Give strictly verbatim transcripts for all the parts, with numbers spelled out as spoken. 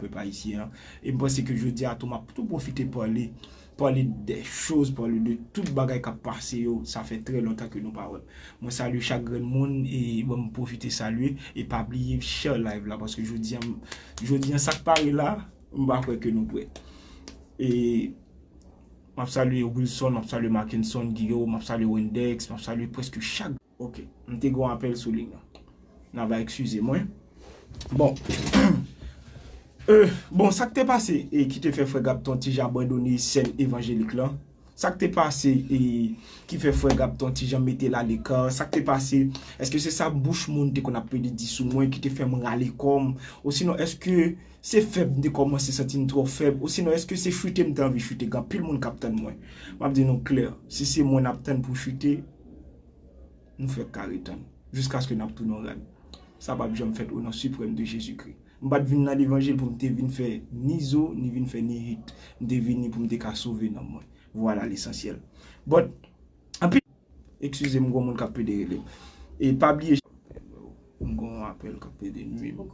pèp ayisyen an. E m panse ke jodi a tou m ap tou pwofite pale, pale de choz, pale de tout bagay k ap pase yo. Sa fè trè lontan ke nou pa wè m. Mwen salye chak grenn moun e bon, m pwofite salye e pa bliye share live la paske jodi a, jodi a sa k pare la, m pa kwè ke nou prè. E m ap salye Wilson, m ap salye Mackenson, Guillaume, m ap salye Wendex, m ap salye prèske chak. Ok, m te gen yon apèl sou liy nan. N a va eskize mwen. Bon. Euh, bon, sa k te pase e ki te fè frè Gab t on ti jan abandone sèn evanjelik lan? Sa k te pase e ki fè frè Gab t on ti jan mete l aleka? Sa k te pase? Èske se sa bouch moun te konn ap plede di sou mwen ki te fè m rale kò m? Osinon, èske se fèb m te kòmanse santi m twò fèb? Osinon, èske se chite m te anvi chite? Gen anpil moun k ap tann mwen. M ap di nou klè, si se mwen n ap tann pou chite, nou fèk kare tann, jiskaske n ap tounen yon rad. Sa p ap janm fèt o non siprèm de Jezikri. M pa t vin nan levanjil pou m te vin fè ni zo, ni vin fè ni hit. M te vini pou m te ka sove nanm mwen. Vwala lesansyèl. But, anpil, eskize m, gon moun k ap pede rele m. E pa bliye, m gon apèl k ap pede nwi m.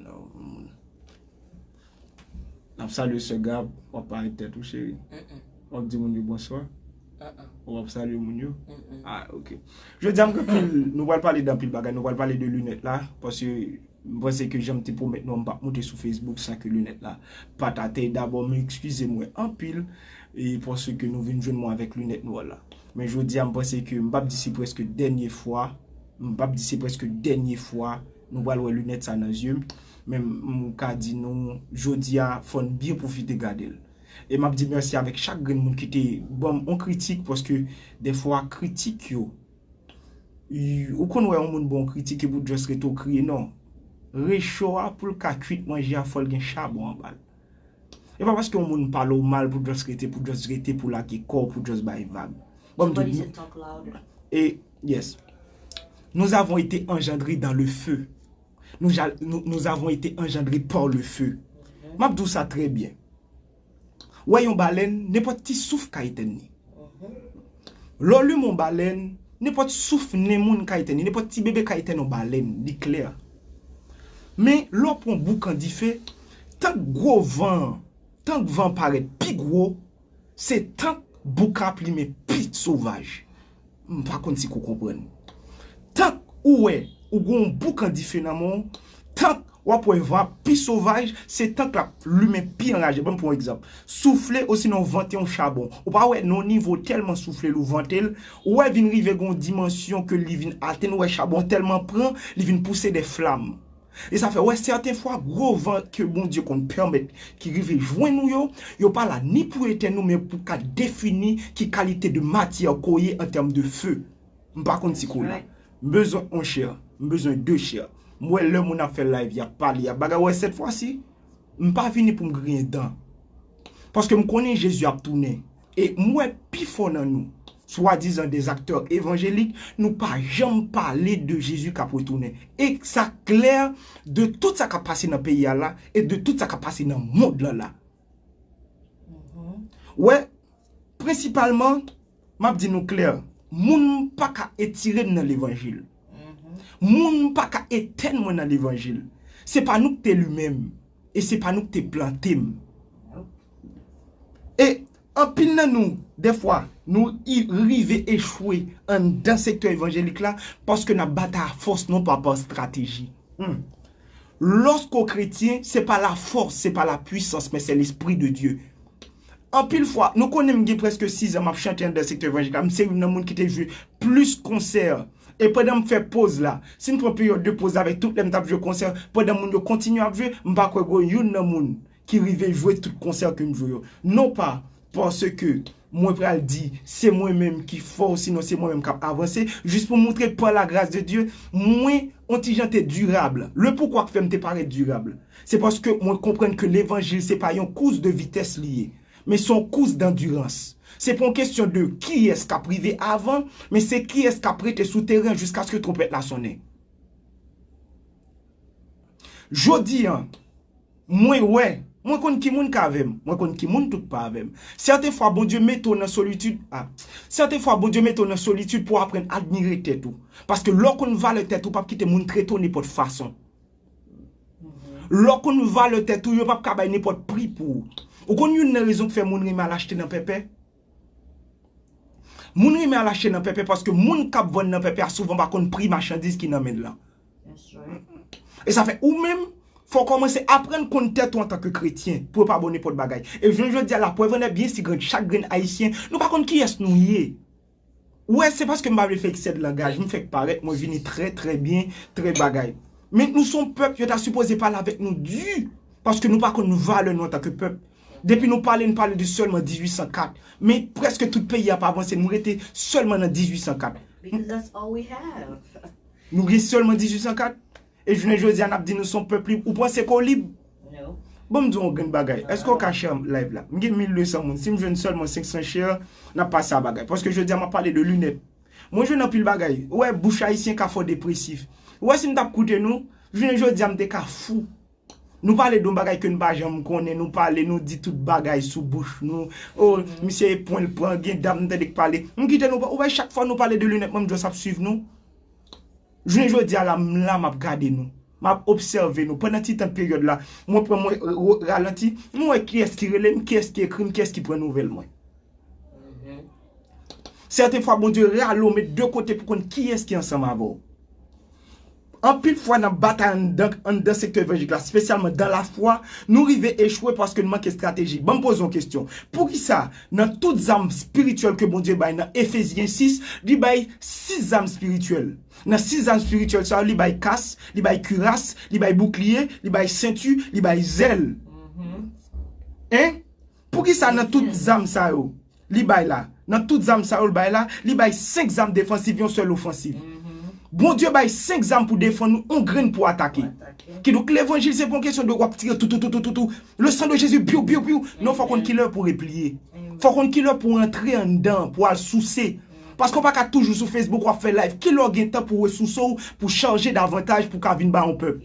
Non, moun. N ap salye sè Gab, w ap parèt tèt ou, cheri. W ap di moun yo bonswa. W ap salye moun yo. Ah, ok. Jodi a, m gen pil, nou pral pale de anpil bagay, nou pral pale de linèt la, paske m panse ke jan m te pwomèt nou, m p ap moute sou Facebook san ke linèt la pa t atè. Dabò, m eskize mwen anpil, e paske nou vin jwenn mwen avèk linèt nwa la. Men jodi a, m panse ke m p ap di se prèske dènye fwa, m p ap di se prèske dènye fwa nou pral wè linèt sa nan zye m. Men m ka di nou, jodi a, fò n byen pwofite gade l. E m ap di mèsi avèk chak grenn moun ki te ban m yon kritik, paske dèfwa kritik yo, y- ou konn wè yon moun ba w yon kritik epi w just rete w kriye, non. Recho a, pou l ka kuit manje a, fò l gen chabon anba l. E pa paske yon moun pale w mal pou just rete, pou just rete, pou lage kò w, pou just bay vag. Bon, m di, e, yes. Nous avons été engendrés dans le feu. Nous, ja- nous, nous avons été engendrés par le feu. M ap di w sa trè byen. Ou wè yon balèn, nenpòt ti souf ka etèn li. Lè w limen yon balèn, nenpòt souf nen moun ka etèn li, nenpòt ti bebe ka etèn yon balèn, li klè. Men, lè w pran boukan dife, tank gwo van an, tank van an parèt pi gwo, se tank boukan ap limen pi sovaj. M pa konn si ke w konprann. Tank ou wè, ou gen yon boukan dife nan men w, tank w ap wè van ap pi sovaj, se tank l ap limen pi anraje. Ban m pran yon egzanp. Soufle osinon vante yon chabon. Ou pa wè nan yon nivo tèlman soufle l ou vante l, ou wè vin rive gen yon dimansyon ke li vin atenn, ou wè chabon tèlman pran, li vin pouse de flam. E sa fè, wè, sèten fwa, gwo van ke Bondye konn pèmèt ki rive jwenn ou yo, yo pa la ni pou etèn ou, men pou ka defini ki kalite de matyè ke w ye an tèm de fe. M pa konn si ke w la. M bezwen yon chè, m bezwen de chè. M wè lè moun ap fè live, y ap pale, y ap bagay. Wè, sèt fwa si, m pa vini pou m griyen dan. Paske m konnen Jezi ap tounen. E m wè pifò nan nou, swadizan des acteurs évangéliques, nou pa janm pale de Jezi k ap retounen. E sa klè de tout sa k ap pase nan peyi a la e de tout sa k ap pase nan mond lan la. Wè, prensipalman, m ap di nou klè, moun pa ka etire m nan levanjil. Moun pa ka etèn mwen nan levanjil. Se pa nou k te limen m. E se pa nou k te plante m. E anpil nan nou, dèfwa, nou i- rive echwe anndan sektè evanjelik la paske n ap batay a fòs, non pa pa estrateji. Hmm. Lòske w kretyen, se pa lafòs, se pa lapwisans, men se Lespri de Dye. Anpil fwa, nou konnen m gen prèske sizan m ap chante anndan sektè evanjelik la, m se youn nan moun ki te jwe plis konsè. E pandan m fè poz la, si m pran peryòd de poz la avèk tout lè m t ap jwe konsè, pandan moun yo kontinye ap jwe, m pa kwè gen youn nan moun ki rive jwe tout konsè ke m jwe yo. Non pa paske mwen pral di se mwen menm ki fò, sinon se mwen menm k ap avanse, jis pou moutre pa la gras de Dye, mwen, on ti jan te dirab. Le poukwa k fè m te parèt dirab, se paske mwen konprann ke levanjil se pa yon kous de vitès li ye, men se yon kous dandirans. Se pa yon kesyon de kiyès k ap rive avan, men se kiyès k ap rete sou teren jiskaske twonpèt la sonnen. Jodi a, mwen wè, mwen konn ki moun k avè m, mwen konn ki moun tout pa avè m. Sèten fwa, Bondye mete w nan solitid, a, sèten fwa, Bondye mete w nan solitid pou w aprann admire tèt ou. Paske lè w konn valè tèt ou, w p ap kite moun trete w nenpòt fason. Lè w konn valè tèt ou, yo p ap ka bay nenpòt pri pou ou. Ou konn youn nan rezon k fè moun renmen al achte nan Pèpè? Moun renmen al achte nan Pèpè paske moun k ap vann nan Pèpè a souvan pa konn pri machandiz ki nan men l lan. E sa fè ou menm, fò w kòmanse aprann konn tèt ou antanke kretyen pou yo pa ba w nenpòt bagay. E jounen jodi a, laprèv en est bien si grande, chak grenn Ayisyen, nou pa konn kiyès nou ye. Ou wè, se paske m pa vle fè eksè de langaj, m fèk parèt, mwen vini trè, trè byen, trè bagay. Men nou se yon pèp, yo ta sipoze pale avèk nou di, paske nou pa konn valè nou antanke pèp. Depi nou pale, nou pale de sèlman dizuit san kat. Men prèske tout peyi a pa avanse, nou rete sèlman nan dizuit san kat. Because that's all we have. Nou gen sèlman dizuit san kat. E jounen jodi a, n ap di nou se yon pèp lib. Ou panse ke w lib? Bon, m di w yon grenn bagay. Èske w ka share live la? M gen mil de san moun. Si m jwenn sèlman senk san share, n ap pase a bagay. Paske jodi a, m ap pale de linèt. Mwen jwenn anpil bagay. Ou wè, bouch ayisyen ka fò depresif. Ou wè, si m t ap koute nou, jounen jodi a, m te ka fou. Nou pale de yon bagay ke n pa janm konnen, nou pale, nou di tout bagay sou bouch nou. O, misye e pwen l pran, gen dam m tande k pale. M kite nou, ou wè, chak fwa nou pale de linèt, mwen, m just ap swiv nou. Jounen jodi a la, m la, m ap gade nou. M ap obsève nou. Pandan ti tan peryòd la, mwen pran mwen ralanti, mwen wè kiyès ki rele m, kiyès ki ekri m, kiyès ki pran nouvèl mwen. Sèten fwa, Bondye rale w met de kote pou konn kiyès ki ansanm avè w. Anpil fwa, nan batay anndan, anndan sektè evanjelik la, espesyalman dan lafwa, nou rive echwe paske nou manke estratejik. Ban m poze yon kesyon. Poukisa, nan tout zam espirityèl ke Bondye bay nan Efezyen sis, li bay sis zam espirityèl? Nan sis zam espirityèl sa yo, li bay kas, li bay kiras, li bay boukliye, li bay senti, li bay zèl. Hein? Poukisa nan tout zam sa yo li bay la? Nan tout zam sa yo l bay la, li bay senk zam defansiv, yon sèl ofansiv. Bondye bay senk zam pou defann ou, yon grenn pou atake. Kidonk, levanjil se pa yon kesyon de w ap tire tou, tou, tou, tou, tou, tou. Le sang de Jésus, piou, piou, piou. Non, fò konn kilè pou repliye. Fò konn kilè pou antre anndan, pou al souse. Paske w pa ka toujou sou Facebook, w ap fè live. Kilè w gen tan pou resouse w, pou chaje davantaj, pou ka vin ba yon pèp?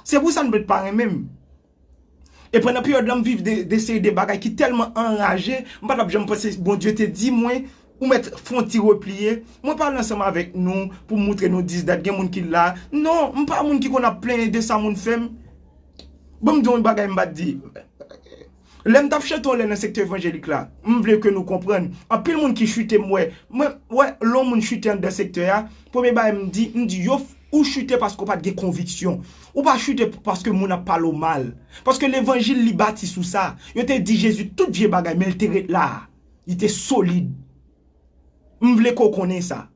Se pou sa nou mèt pa renmen m. E pandan peryòd la, m viv de, de seri de bagay ki tèlman anraje, m pa t ap janm panse Bondye te di mwen, ou mèt fè yon ti repliye. Mwen pale ansanm avèk nou pou m moutre nou dis dat, gen moun ki la. Non, m pa moun ki konn ap plenyen de sa moun fè m. Ban m di w yon bagay m pa t di. Lè m t ap chante yon lè nan sektè evanjelik la, m vle ke nou konprann. Anpil moun ki chite m wè. Mwen, wè, lè yon moun chite anndan sektè a, premye bagay m di, m di, yo, ou chite paske w pa t gen konviksyon. Ou pa chite paske moun ap pale w mal. Paske levanjil li bati sou sa. Yo te di Jezi tout vye bagay, men l te ret la. Li te solid. M vle ke w konnen sa.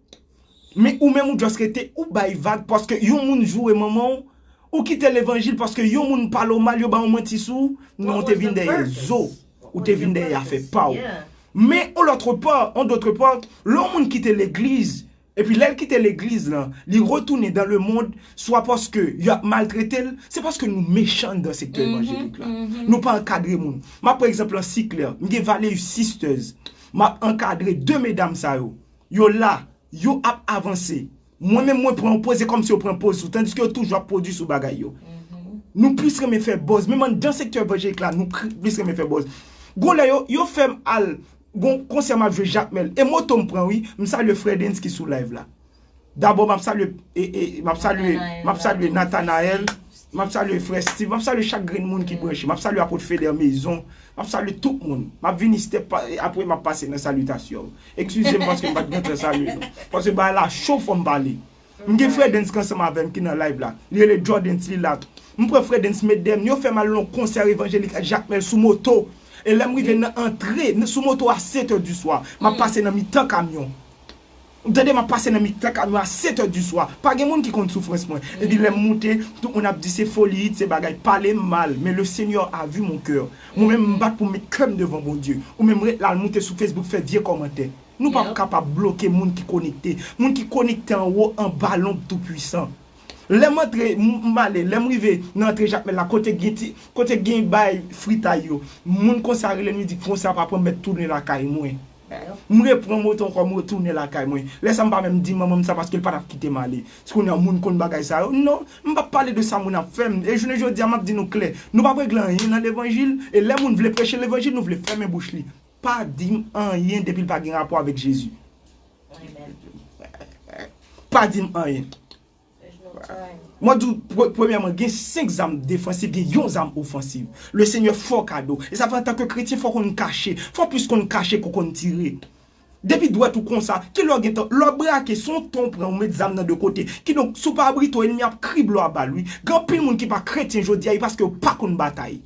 Men ou menm ou just rete, ou bay vag paske yon moun joure manman w, ou kite levanjil paske yon moun pale w mal, yo ba w manti sou ou, non, ou te vin dèyè zo, ou te vin dèyè afè pa w. Men on lòt pa, on dòt pa, lè yon moun kite legliz, epi lè l kite legliz lan, li retounen dan lemond, swa paske y ap maltrete l, se paske nou mechan anndan sektè evanjelik la. Nou pa ankadre moun. M ap pran egzanp lan Siklè, m gen Valeus Sisters. M ap ankadre de medam sa yo. Yo la, yo ap avanse. Mwen menm mwen pran yon poze kòmsi yo pran poz sou, tandiske yo toujou ap pwodui sou bagay yo. Nou plis renmen fè buzz. Menm anndan sektè evanjelik la, nou plis renmen fè buzz. Gon lè yo, yo fè m al, gon konsè m ap jwe Jakmèl. E moto m pran wi. M salye Fredens ki sou live la. Dabò, m ap salye, e, e, m ap salye, m ap salye Nathanael, m ap salye frè Steve, m ap salye chak grenn moun ki branche, m ap salye Apot Feder Maison, m ap salye tout moun. M ap vini step pa, apre m ap pase nan salitasyon. Eskize m paske m pa t gentan salye nou. Paske bagay la cho, fò m pale. M gen frè Dens ki ansanm avè m ki nan live la. Li rele Jordens, li la. M pran frè Dens met dèyè m. Yo fè m al nan yon konsè evanjelik ak Jakmèl sou moto. E lè m rive nan antre, sou moto a sèt è di swa, m ap pase nan mitan kamyon. Ou tande, m ap pase nan mitan kamyon a sèt è di swa. Pa gen moun ki konn soufrans mwen. Epi lè m moute, tout moun ap di se foli, se bagay. Pale m mal, men le Seigneur a vu mon cœur. Mwen menm, m bat pou m met kè m devan Bondye. Ou menm ret la, al moute sou Facebook, fè vye kòmantè. Nou p ap kapab bloke moun ki konekte. Moun ki konekte anwo, anba lonb Toupwisan. Lè m antre, m, m ale, lè m rive nan antre Jakmèl la, kote gen ti, kote gen bay fritay yo, moun konsa rele m, li di, "Konsa, papa, m mèt tounen lakay mwen." M repran moto ankò, m retounen lakay mwen. Lè sa, m pa menm di manman m sa, paske l pa t ap kite m ale. Si kounye a moun konn bagay sa yo, non, m p ap pale de sa moun ap fè m. E jounen jodi a, m ap di nou klè, nou p ap regle anyen nan levanjil. E lè moun vle preche levanjil, nou vle fèmen bouch li. Pa di m anyen depi l pa gen rapò avèk Jezi. Pa di m anyen. Mwen di w, pre- premyèman, gen senk zam defansiv, gen yon zam ofansiv. Le Senyè fè w kado. E sa fè antanke kretyen, fò w konn kache. Fò w plis konn kache ke w konn tire. Depi dwèt ou konsa, kilè w gentan, lè w brake, se yon tan w pran, ou met zam nan de kote. Kidonk, si w pa abrite w, ènmi ap krible w a bal, wi. Gen anpil moun ki pa kretyen jodi a, e paske yo pa konn batay.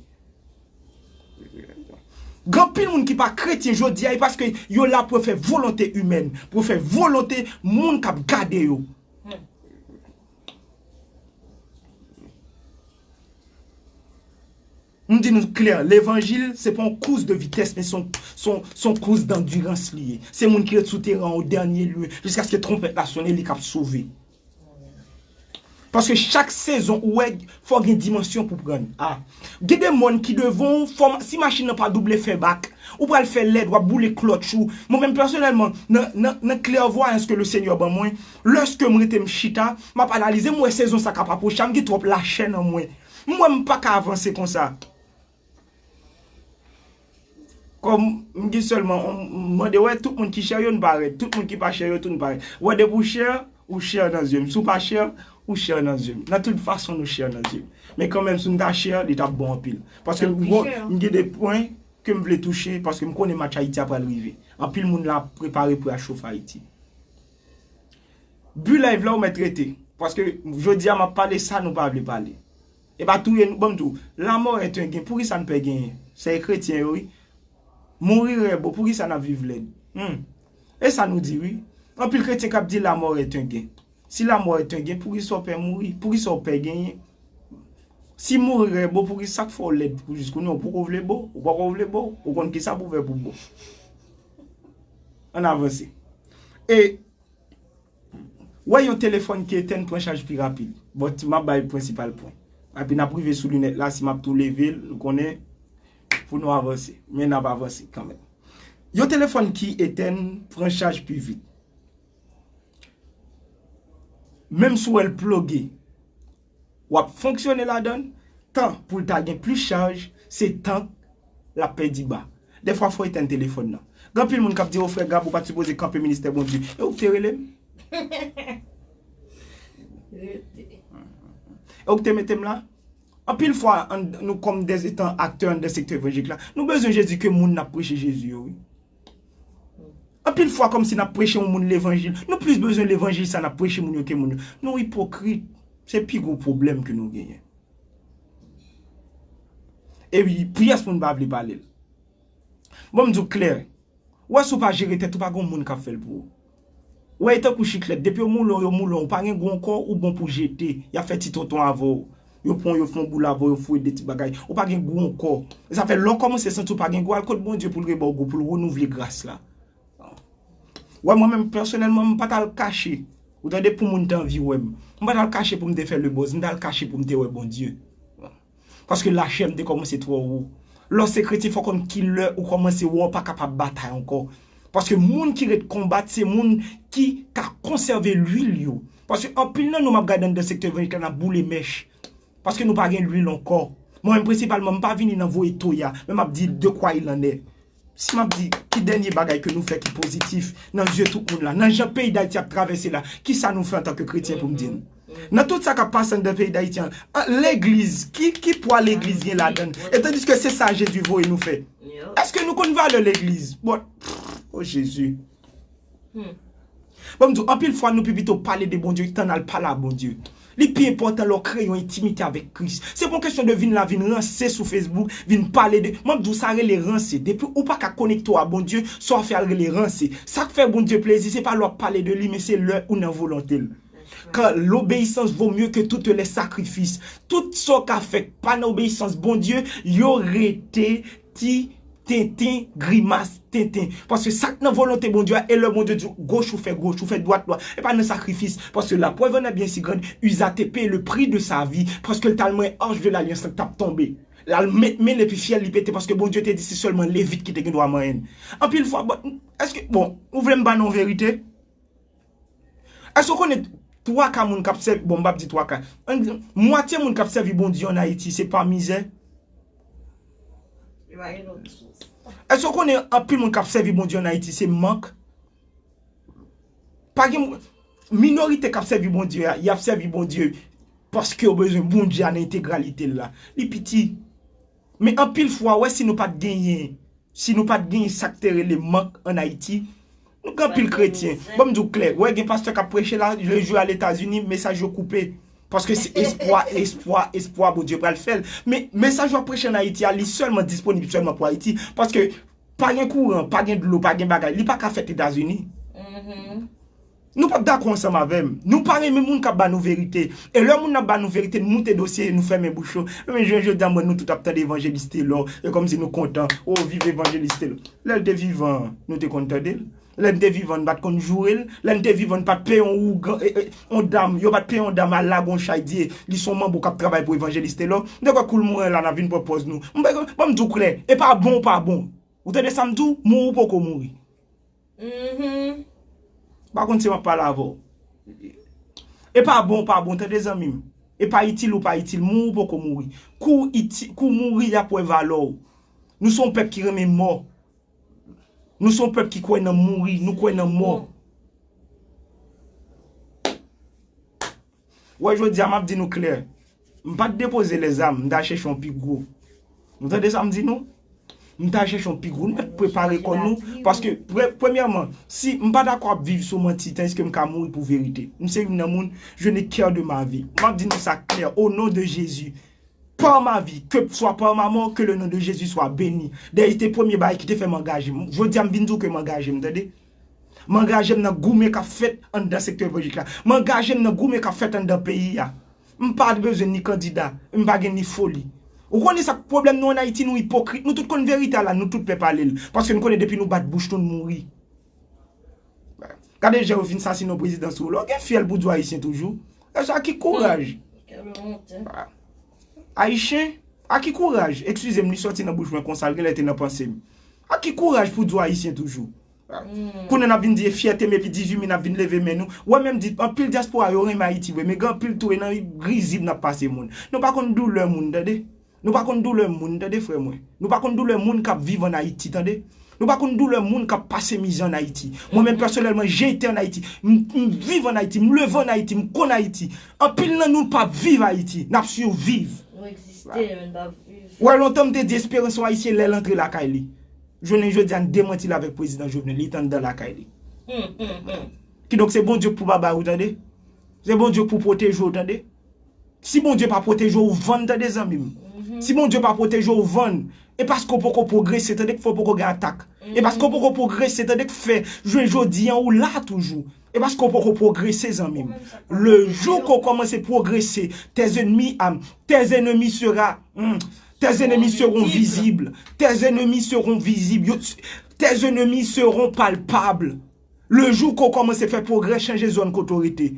Gen anpil moun ki pa kretyen jodi a, e paske yo la pou yo fè volonte imèn, pou yo fè volonte moun k ap gade yo. M di nou klè, levanjil, se pa yon kours de vitès, men se yon, se yon, se yon kours d'andirans li ye. Se moun ki ret sou teren an o dènye lye, jiskaske twonpèt la sonnen, li k ap sove. Paske chak sezon ou wè, fò gen dimansyon pou pran. Ah. Gen de mòn ki devan w, fò, si machin nan pa double fè bak, ou pral fè lèd, w ap boule klòtch ou. Mwen menm pèsonèlman, nan, nan, nan klèvwayans ke le Senyè ban mwen, lèske m rete m chita, m ap analize, m wè sezon sa k ap apwoche a, m gen twòp lachè nan mwen. M wè m pa ka avanse konsa. Kòm m gen sèlman, m mande wè tout moun ki chè yo n parèt, tout moun ki pa chè yo tou n parèt. Wè depi w chè, ou chè nan zye m. Si w pa chè, ou chè nan zye m. Nan tout fason nou chè nan zye m. Men kanmenm si n ta chè, li t ap bon anpil. Paske m gen de pwen ke m vle touche, paske m konnen match Ayiti a pral rive. Anpil moun la ap prepare pou y al chofe Ayiti. Bi live la ou mèt rete. Paske jodi a m ap pale sa nou pa vle pale. E pa touye nou, ban m di w, la mort est un gain. Poukisa n pè genyen? Se kretyen yo, wi. Mourir est beau, poukisa n ap viv lèd? Hmm. E sa nou di, wi. Anpil kretyen k ap di la mort est un gain. Si la mort est un gain, poukisa w pè mouri? Poukisa w pè genyen? Si mourir est beau, poukisa k fè w lèd pou jis kounye a? Ou poko vle bo? Ou poko vle bo? Ou konn kisa pou w fè pou bo? Ann avanse. E Wè yon telefòn ki etèn pran chaj pi rapid. Bon, ti m ap bay prensipal pwen. Epi n ap rive sou linèt la, si m ap tou leve l, nou konnen, pou nou avanse. Men n ap avanse kanmenm. Yon telefòn ki etèn pran chaj pi vit. Menm si w wè l ploge, w ap fonksyone ladan l, tan pou l ta gen plis chaj, se tan l ap pèdi ba. Dèfwa fò w etèn telefòn nan. Gen anpil moun k ap di, o frè Gab, ou pa t sipoze kanpe ministè Bondye. E ou k te rele m? E ou k te mete m la? Anpil fwa, an, nou kòm dèz etan aktè anndan sektè evanjelik la, nou bezwen Jezi ke moun n ap preche Jezi yo, wi. Anpil fwa, kòmsi n ap preche yon moun levanjil, nou plis bezwen levanjil sa n ap preche moun yo ke moun yo. Nou ipokrit. Se pi gwo pwoblèm ke nou genyen. Epi, pyès moun pa vle pale l. Bon, m di w klè. Wè, si w pa jere tèt ou, pa gen moun k ap fè l pou ou. Wè, e tankou chiklèt, depi yo moule w, yo moule w, ou pa gen gou ankò, ou bon pou jete. Y ap fè ti tonton avè w. Yo pran w, yo fè yon boul avè w, yo foure de ti bagay. Ou pa gen gou ankò. E sa fè, lè w kòmanse santi w pa gen gou, al kot Bondye pou l reba w gou, pou l renouvle gras la. Wè, mwen menm, pèsonèlman, m pa t al kache. Ou tande, pou moun te anvi wè m. M pa t al kache pou m te fè lebòz, m t al kache pou m te wè Bondye. Paske lachè m te kòmanse twò wo. Lè w se kretyen, fò w konn ki lè ou kòmanse wè w pa kapab batay ankò. Paske moun ki ret konbat, se moun ki ka konsève lwil yo. Paske anpil nan nou m ap gade anndan sektè evanjelik la, n ap boule mèch. Paske nou pa gen lwil ankò. Mwen menm prensipalman, m pa vini nan voye toya, men m ap di de quoi il en est. Si m ap di, ki dènye bagay ke nou fè ki pozitif nan zye tout moun la, nan jan peyi Dayiti ap travèse la, kisa nou fè antanke kretyen pou m di n? Nan tout sa k ap pase anndan peyi Dayiti an, an, legliz, ki, ki pwa legliz gen ladan l? E tandiske se sa Jezi voye nou fè. Èske nou konn valè legliz? Bon, pff, o Jezi. Bon, m di w, anpil fwa nou pi pito pale de Bondye ki tann al pale a Bondye. Li pi enpòtan lè w kreye yon entimite avèk Kris. Se pa yon kesyon de vin la, vin ranse sou Facebook, vin pale de, mwen, m di w sa rele ranse. Depi ou pa ka konekte w a Bondye, sa w fè a rele ranse. Sa k fè Bondye plezi, se pa lè w ap pale de li, men se lè ou nan volonte l. Car l'obéissance vaut mieux que toutes les sacrifices. Tout sa w ka fè k pa nan obeyisans Bondye, yo rete ti tenten, grimas tenten. Paske sa k nan volonte Bondye a, e lè Bondye di w goch ou fè goch, ou fè dwat dwat. E pa nan sakrifis. Paske la preuve en est bien si grande, Uza te peye le prix de sa vie. Paske l t al manyen arche de l'alliance la k t ap tonbe. L al met men l epi fyèl li pete paske Bondye te di se sèlman Levit ki te gen dwa manyen l. Anpil fwa, bon, èske, bon, ou vle m ba nou yon verite? Èske w konnen twa ka moun k ap sèvi, bon, m p ap di twa ka. Ann di, mwatye moun k ap sèvi Bondye ann Ayiti, se pa mizè? Yo pa gen lòt sous. Èske w konnen anpil moun k ap sèvi Bondye ann Ayiti, se mank? Pa gen moun, minorite k ap sèvi Bondye a, y ap sèvi Bondye paske yo bezwen Bondye a nan entegralite l la. Li piti. Men anpil fwa, w wè, si nou pa t genyen, si nou pa t genyen sa k te rele mank ann Ayiti, nou gen anpil kretyen. Ban m di w klè, w wè, gen pastè k ap preche la, le jou al Etazini, mesaj yo koupe. Paske se espwa, espwa, espwa Bondye pral fè l. Men mesaj w ap preche ann Ayiti a, li sèlman disponib sèlman pou Ayiti. Paske pa gen kouran, pa gen dlo, pa gen bagay. Li pa ka fèt Etazini. Nou p ap dakò ansanm avè m. Nou pa renmen moun k ap ba nou verite. E lè moun nan ba nou verite, n moute dosye e nou fèmen bouch yo. Men jounen jodi a, m wè nou tout ap tande Evanjelis Telò. E kòmsi nou kontan. O, viv Evanjelis Telò. Lè l te vivan, nou te konn tande l. Lè n te vivan, n pa t konn joure l. Lè n te vivan, n pa t peye yon ougan, e, e, yon dam. Yo pa t peye yon dam al lage yon chay di, e, li se yon manbo k ap travay pou Evanjelis Telò. Depi kou l mouri la, n ap vin pran pòz nou. M pa, ban m di w klè, e pa bon ou pa bon. Ou tande sa m di w? Mouri ou poko mouri. M pa konn si m ap pale avè w. E pa bon ou pa bon, tande zanmi m. E pa itil ou pa itil, mouri ou poko mouri. Kou w iti-, kou w mouri, y ap wè valè w. Nou se yon pèp ki renmen mò. Nou se yon pèp ki kwè nan mouri, nou kwè nan mò. Wè, jodi a, m ap di nou klè. M pa t depoze lèzam, m t al chèche yon pi gwo. Nou tande sa m di nou? M t al chèche yon pi gwo. Nou mèt prepare kò nou. Paske, pre-, premyèman, si m pa dakò ap viv sou manti, tandiske m ka mouri pou verite. M se youn nan moun, je n'ai cœur de ma vie. M ap di nou sa klè, au nom de Jésus. Par ma vie, que soit par ma mort, que le nom de Jésus soit béni. Dayè, se te premye bagay ki te fè m angaje m. Jodi a, m vin di w ke m angaje m, tande? M angaje m nan goumen k ap fèt anndan sektè evanjelik la. M angaje m nan goumen k ap fèt anndan peyi a. M pa bezwen ni kandida, m pa gen ni foli. Ou konnen sa k pwoblèm nou ann Ayiti, nou ipokrit, nou tout konn verite a la, nou tout pè pale l. Paske nou konnen depi nou bat bouch nou, n mouri. Gade jan yo fin sasinen yon prezidan sou ou la, w gen fyèl pou di w Ayisyen toujou. E sa ki kouraj? Ayisyen, a ki kouraj? Eskize m, li sòti nan bouch mwen konsa, l genlè te nan panse m. A ki kouraj pou di w Ayisyen toujou? Kounye a n ap vin di e fyète m epi dizuit min ap vin leve men nou. W wè menm di anpil dyaspora yo renmen Ayiti vre, men gen anpil tou e nan rizib n ap pase moun. Nou pa konn doulè moun, tande? Nou pa konn doulè moun, tande frè mwen. Nou pa konn doulè moun k ap viv ann Ayiti, tande? Nou pa konn doulè moun k ap pase mizè ann Ayiti. Mwen menm pèsonèlman, j'ai été en Haïti. M, m viv ann Ayiti, m leve ann Ayiti, m konn Ayiti. Anpil nan nou pa viv Ayiti, n ap siviv. Nou egziste, men n pa viv. Wè, lontan m te di esperans yon Ayisyen lè l antre lakay li. Jounen jodi a, n demanti l avèk prezidan Jovenel, li t anndan lakay li. Kidonk, se Bondye k pou babay ou, tande? Se Bondye k pou pwoteje w, tande? Si Bondye pa pwoteje w, ou vann, tande zanmi m. Si Bondye pa pwoteje w, ou vann. E paske w poko pwogrese, tande k fè w poko gen atak. E paske w poko pwogrese, tande k fè jounen jodi a ou la toujou. E paske w poko pwogrese, zanmi m. Le jour que w kòmanse pwogrese, tes ennemis, ah, tes ennemis sera, hmm, tes ennemis seront visibles. Tes ennemis seront visibles. Yo, tes ennemis seront palpables. Le jour que w kòmanse fè pwogrè, chanje zòn kote w rete.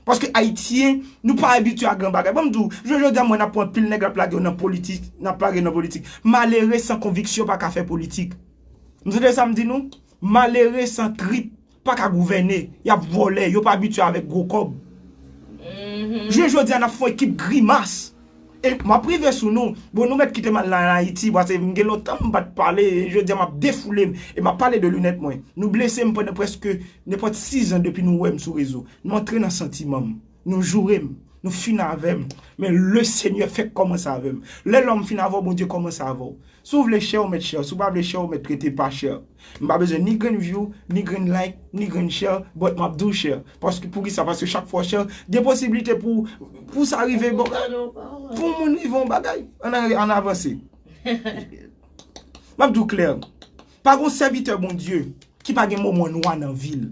Paske Ayisyen, nou pa abitye a gran bagay. Ban m di w, jounen jodi a, m wè n ap pran anpil nèg, n ap lage yo nan politik, n ap lage nan politik. Malere san konviksyon pa ka fè politik. M tande sa m di nou? Malere san trip pa ka gouvène. Y ap vòlè, yo pa abitye avèk gwo kòb. Jounen jodi a, n ap fè yon ekip grimas. E m ap rive sou nou. Bon, nou mèt kite m al nan Ayiti, paske m gen lontan m pa t pale. Jodi a, m ap defoule m. E m ap pale de linèt mwen. Nou blese m pandan prèske nenpòt sis an depi nou wè m sou rezo. Nou antre nan santiman m. Nou joure m. Nou fin avè m. Men le Senyè fèk kòmanse avè m. Lè lòm fin avè w, Bondye kòmanse avè w. Si w vle share, ou mèt share. Si w pa vle share, ou mèt rete pa share. M pa bezwen ni grenn view, ni grenn like, ni grenn share, but m ap di w share. Paske, poukisa? Paske chak fwa w share, gen posiblite pou, pou sa rive, bon, pou moun rive yon bagay. Ann, ann avanse. M ap di w klè. Pa gon sèvitè Bondye ki pa gen moman nwa nan vi l.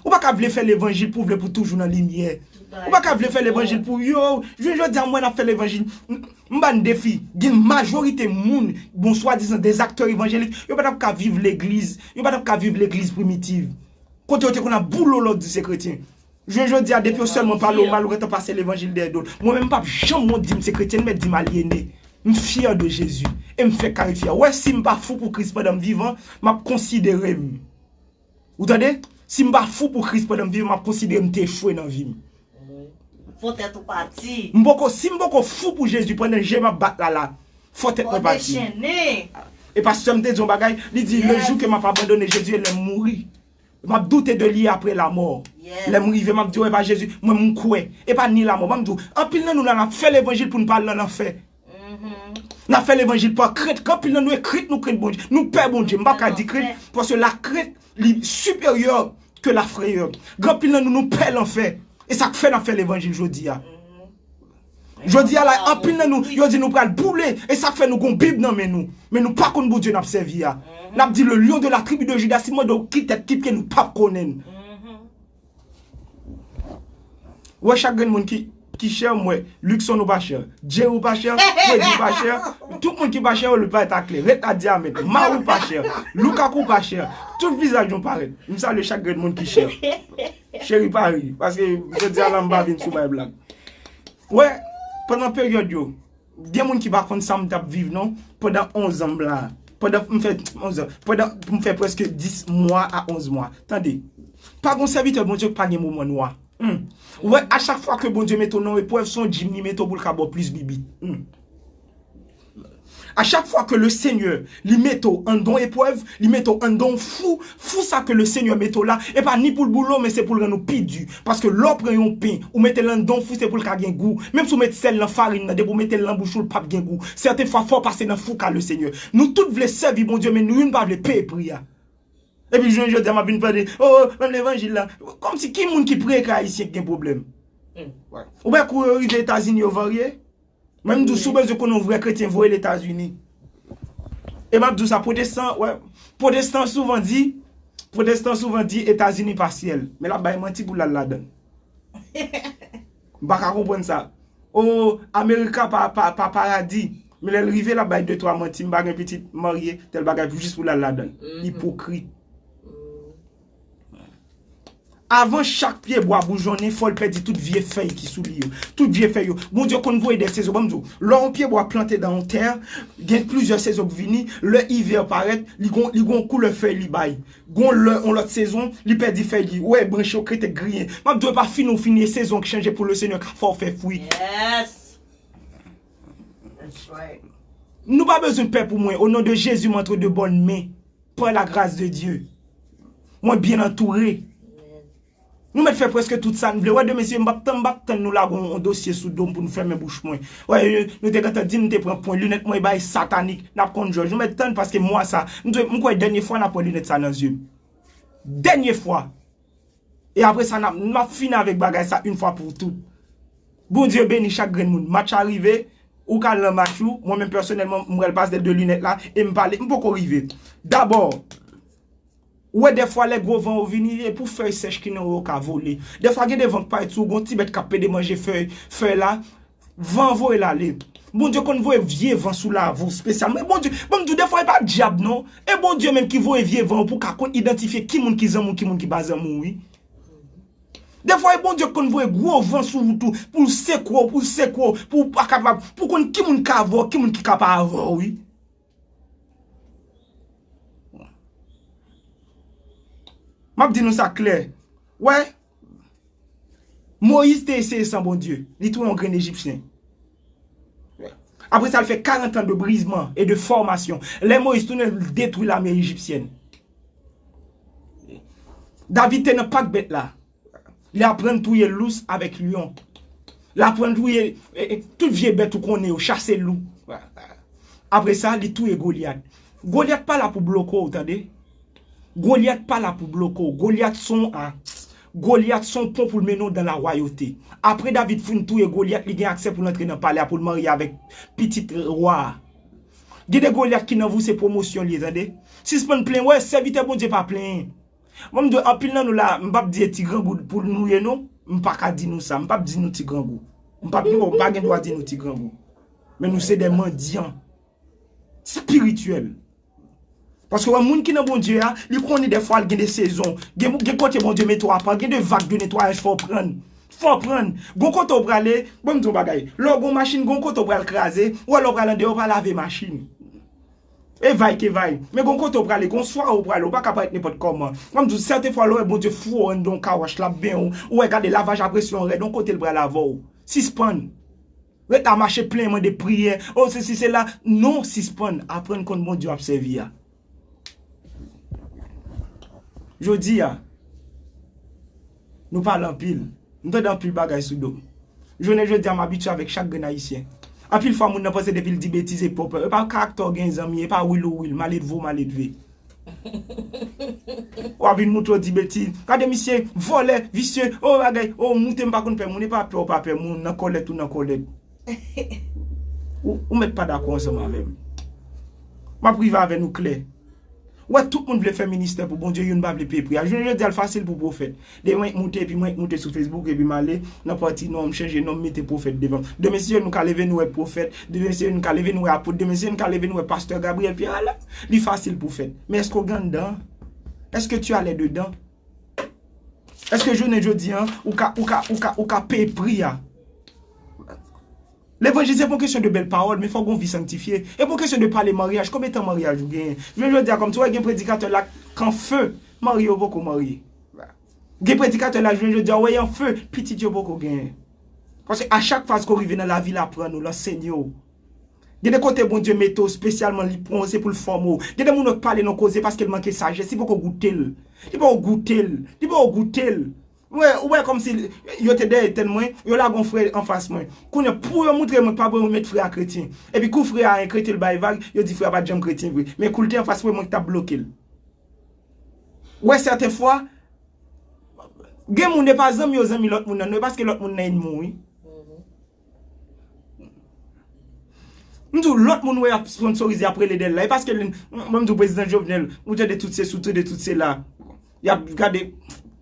Ou pa ka vle fè levanjil pou w vle pou toujou nan limyè. Ou pa ka vle fè levanjil pou yo. Jounen jodi a, m wè n ap fè levanjil. M, m ba n defi. Gen majorite moun, bon, swadizan dè aktè evanjelik, yo pa t ap ka viv legliz. Yo pa t ap ka viv legliz primitiv. Kote yo te konn ap boule w lè w di se kretyen. Jounen jodi a, depi yo sèlman pale w mal, ou gentan pase levanjil dèyè do l. Mwen menm, m p ap janm wont di m se kretyen, m mèt di m alyene. M fyè de Jezi. E m fèk kare fyè. Wè, si m pa fou pou Kris pandan m vivan, m ap konsidere m. Ou tande? Si m pa fou pou Kris pandan m vivan, m ap konsidere m te echwe nan vi m. Fò tèt ou pati. M poko, si m poko fou pou Jezi pandan je m ap bat la la, fò tèt mwen pati. E pastè m te di yon bagay, li di, le jou ke m ap abandone Jezi, e lè m mouri. M ap doute de li apre lamò. Lè m rive, m ap di, "Wè, pa Jezi, mwen, m kwè. E pa ni lamò." Ban m di w, anpil nan nou la, n ap fè levanjil pou n pa al nan lanfè. N ap fè levanjil pa krent. Gen anpil nan nou e krent nou krent Bondye. Nou pè Bondye. M pa ka di krent, paske lakrent, li siperyè ke lafreyè. Gen anpil nan nou, nou pè lanfè. E sa k fè n ap fè levanjil jodi a. Jodi a la, anpil nan nou, yo di nou pral boule. E sa k fè nou gon Bib nan men nou. Men nou pa konn Bondye n ap sèvi a. N ap di, "Le lion de la tribu de Juda," si m mande w ki tèt, ki pye, nou p ap konnen l. Wè, chak grenn moun ki, ki chè, m wè, Luckson ou pa chè, Jerry ou pa chè, Freddy ou pa chè, tout moun ki pa chè, yo lè pa ta klè. Ret la di amèn. Mawi ou pa chè, Lukaku ou pa chè, tout vizaj nou parèt. M salye chak grenn moun ki chè. Cheri pa ri, paske jodi a la m pa vin sou bay blag. Wè, pandan peryòd yo, gen moun ki pa konn sa m t ap viv non, pandan onz an m la. Pandan m fè onz an, pandan m fè prèske dis mwa a onz mwa. Tande, pa gon sèvitè Bondye ki pa gen moman nwa. Hmm. Ou wè, a chak fwa ke Bondye mete w nan eprèv, se yon djim li mete w pou l ka ba w plis bibit. Hmm. A chak fwa ke le Senyè, li mete w anndan yon eprèv, li mete w anndan yon fou, fou sa ke le Senyè mete w la, e pa ni pou l boule w, men se pou l rann ou pi di. Paske lè w pran yon pen, ou mete l anndan yon fou, se pou l ka gen gou. Menm si w met sèl nan farin nan, depi w mete l nan bouch ou, l p ap gen gou. Sèten fwa, fò w pase nan fouka le Senyè. Nou tout vle sèvi Bondye, men nou youn pa vle peye pri a. Epi jounen jodi a, m ap vin pale, "Oh, menm levanjil la." Kòmsi ki moun ki preke Ayisyen ki gen pwoblèm? Ou wè kou yo rive Etazini, yo varye? Mwen, m di w, si w bezwen konn yon vrè kretyen, voye l Etazini. E m ap di w sa, pwotestan, wè, pwotestan souvan di, pwotestan souvan di Etazini pa syèl, men l ap bay manti pou l al ladan l. M pa ka konprann sa. O, Amerika pa, pa, pa paradi, men lè l rive, l ap bay de twa manti, m pa gen pitit, m marye, tèl bagay, pou jis pou l al ladan l. Ipokrit. Avan chak pyebwa boujonnen, fò l pèdi tout vye fèy ki sou li yo. Tout vye fèy yo. Bondye konn voye de sezon. Ban m di w, lè yon pyebwa plante nan yon tè, gen plizyè sezon k vini, lè ivè parèt, li gon, li gon koulè fèy li bay. Gon lè, yon lòt sezon, li pèdi fèy li. Ou wè, branch yo krete griyen. M ap di w, e pa fini w fini, e sezon k chanje pou le Senyè ka fè w fè fwi. Yes. That's right. Nou pa bezwen pè pou mwen. Au nom de Jésus, m antre de bonnes mains. Par la grâce de Dieu. Mwen byen antoure. Nou mèt fè prèske tout sa n vle. Wè, demen, si m p ap tann, m p ap tann nou lage yon, yon dosye sou do m pou nou fèmen bouch mwen. Wè, nou te gentan di m te pran pwen linèt mwen e bay satanik. N ap konn jòj. Nou mèt tann paske mwa sa, m dwe, m kwè dènye fwa n ap wè linèt sa nan zye m. Dènye fwa. E apre sa, n ap, n ap fini avèk bagay sa yon fwa pou tout. Bondye beni chak grenn moun. Match la rive, ou ka al nan match ou. Mwen menm pèsonèlman, m pral pase de linèt la e m pale, m poko rive. Dabò, ou wè dèfwa lè gwo van yo vini, e pou fèy sèch ki nan yo ka vole. Dèfwa gen de van k parèt sou ou, gon ti bèt k ap pede manje fèy, fèy la, van voye l ale. Bondye konn voye vye van sou lavi w espesyalman. E Bondye, ban m di w, dèfwa e pa dyab non. E Bondye menm ki voye vye van yo pou w ka konn idantifye ki moun ki zanmi w, ki moun ki pa zanmi w, wi. Dèfwa e Bondye konn voye gwo van sou wout ou pou l sekwe w, pou l sekwe w, pou w pa kapab, pou w konn ki moun k avè w, ki moun ki ka pa avè w, wi. M ap di nou sa klè. Wè, Moyiz te eseye san Bondye. Li touye yon grenn Ejipsyen. Apre sa, l fè karant an de brizman e de fòmasyon. Lè Moyiz tounen, l detwi lame ejisyèn. David te nan pak bèt la. Li aprann touye lous avèk lyon. Li aprann touye, e, e, tout vye bèt ou konnen yo, chase lou. Apre sa, li touye Golyat. Golyat pa la pou bloke w, tande. Golyat pa la pou bloke w. Golyat se yon, a, Golyat se yon pon pou l mennen w dan lawayote. Apre David fin touye Golyat, li gen aksè pou l antre nan palè a, pou l marye avèk pitit wa a. Gen de Golyat ki nan vi w, se pwomosyon l ye, tande. Sispann plenyen, wè, sèvitè Bondye pa plenyen. Mwen, m di, anpil nan nou la, m p ap di e ti grangou pou nou ye, non. M pa ka di nou sa. M p ap di nou ti grangou. M p ap, non, m pa gen dwa di nou ti grangou. Men nou se de mandyan espirityèl. Paske wè, moun ki nan Bondye a, li konnen dèfwa l gen de sezon. Gen, gen kote Bondye mete w apa, gen de vag de netwayaj fò w pran. Fò w pran. Gon kote w prale, bon, m di w bagay. Lè w gon machin, gon kote w pral kraze, ou wè lè w pral andeyò, w pa lave machin. E vay ke vay. Men gon kote w prale, gon swa w prale, ou pa ka parèt nenpòt kòman. Ban m di w, sèten fwa, lè w wè Bondye foure w anndan yon kawòch, l ap benyen w, ou wè gade lavaj a presyon rèd, yon kote l pral avè w. Sispann. Ret la mache plenyen mande priyè. O, sesi, sela. Non, sispann. Aprann konn Bondye w ap sèvi a. Jodi a, Nou pale anpil. M tande anpil bagay sou do m. Jounen jodi a, m abitye avèk chak grenn Ayisyen. Anpil fwa, moun nan panse depi l di betiz, e pa w pè. E pa karaktè w gen, zanmi, e pa wil ou wil, maledve w maledve. W ap vin moute w di betiz. Gade misye, vòlè, visye, o bagay, o moute m pa konn pè moun, e pa pè w pa pè moun, nan kòlèt ou nan kòlèt. Ou, ou mèt pa dakò ansanm avè m. M ap rive avè nou klè. Ou wè, tout moun vle fè ministè pou Bondye, youn pa vle peye pri a. Jounen jodi a, l fasil pou pwofèt. Demen, m moute, epi mwen, m moute sou Facebook, epi m ale nan pati non, m chanje non, m mete pwofèt devan. Demen, si nou ka leve, nou wè pwofèt. Demen, si nou ka leve, nou wè apot. Demen, si nou ka leve, nou wè pastè Gabriel Pierre Alain. Li fasil pou fèt. Men èske w gen anndan? Èske tu as les dedans? Èske jounen jodi a, ou ka, ou ka, ou ka, ou ka peye pri a? Levanjil se pa yon kesyon de bèl pawòl, men fòk gon vi sanktifye. E pa yon kesyon de pale maryaj, konbyen tan maryaj ou genyen? Jounen jodi a, kòm si w wè gen predikatè la k an fe, marye yo poko marye. Gen predikatè la, jounen jodi a, w wè y an fe, pitit yo poko genyen. Paske a chak faz ke w rive nan lavi l aprann ou, l ansenye w. Gen de kote Bondye mete w espesyalman, li pran w, se pou l fòme w. Gen de moun yo k pale nan koze paske l manke sajès, li poko goute l. Li poko goute l. Li poko goute l. Ou wè, ou wè kòmsi yo te dèyè tèt mwen, yo lage yon frè anfas mwen. Kounye a, pou yo montre mwen pa pou yo met frè a kretyen. Epi kou frè a en kretyen, l bay vag, yo di frè a pa t janm kretyen vre. Men kou l te anfas mwen, mwen ki t ap bloke l. Ou wè, sèten fwa, gen moun, e pa zanmi yo zanmi lòt moun nan, non, e paske lòt moun nan ènmi w, wi. M di w, lòt moun wè y ap sponsorize, y ap rele dèyè l la. E paske li, mwen m di w, prezidan Jovenel, ou tande tout sesi, ou tande tout sela. Y ap gade,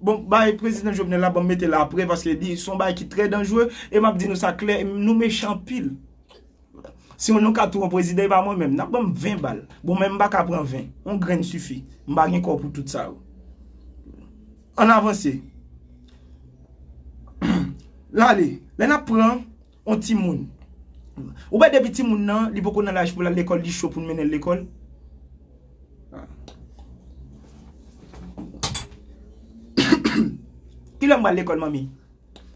bon, bay prezidan Jovenel la, ban m mete la apre, paske li, se yon bagay ki trè danjere, e m ap di nou sa klè, nou mechan anpil. Si nou ka touye yon prezidan, e pa mwen menm, n ap ban m ven bal. Bon, men m pa ka pran ven. Yon grenn sifi. M pa gen kò pou tout sa yo. Ann avanse. L ale. Lè n ap pran yon timoun. Ou wè depi timoun nan, li poko nan laj pou l al lekòl, li cho pou n mennen l lekòl. Kilè m pral lekòl, manmi?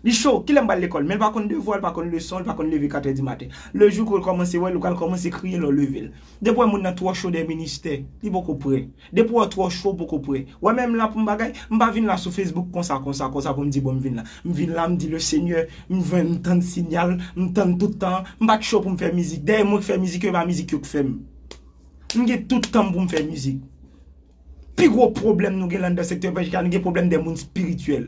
Li cho, kilè m pral lekòl? Men l pa konn devwa, l pa konn leson, l pa konn leve katrè di maten. Le jou ke w kòmanse wè l, ou pral kòmanse kriye lè w leve l. Depi w wè moun nan twò cho dèyè ministè, li poko prè. Depi w wè w twò cho, w poko prè. Ou wè menm la pou m bagay, m pa vin la sou Facebook konsa, konsa, konsa pou m di bon m vin la. M vin la, m di le Senyè, m jwenn, m tann siyal, m tann tout tan. M pa t cho pou m fè mizik. Dèyè mwen k fè mizik yo, e pa mizik yo k fè m. M gen tout tan m pou m fè mizik. Pi gwo pwoblèm nou gen la anndan sektè evanjelik la, nou gen pwoblèm de moun espirityèl.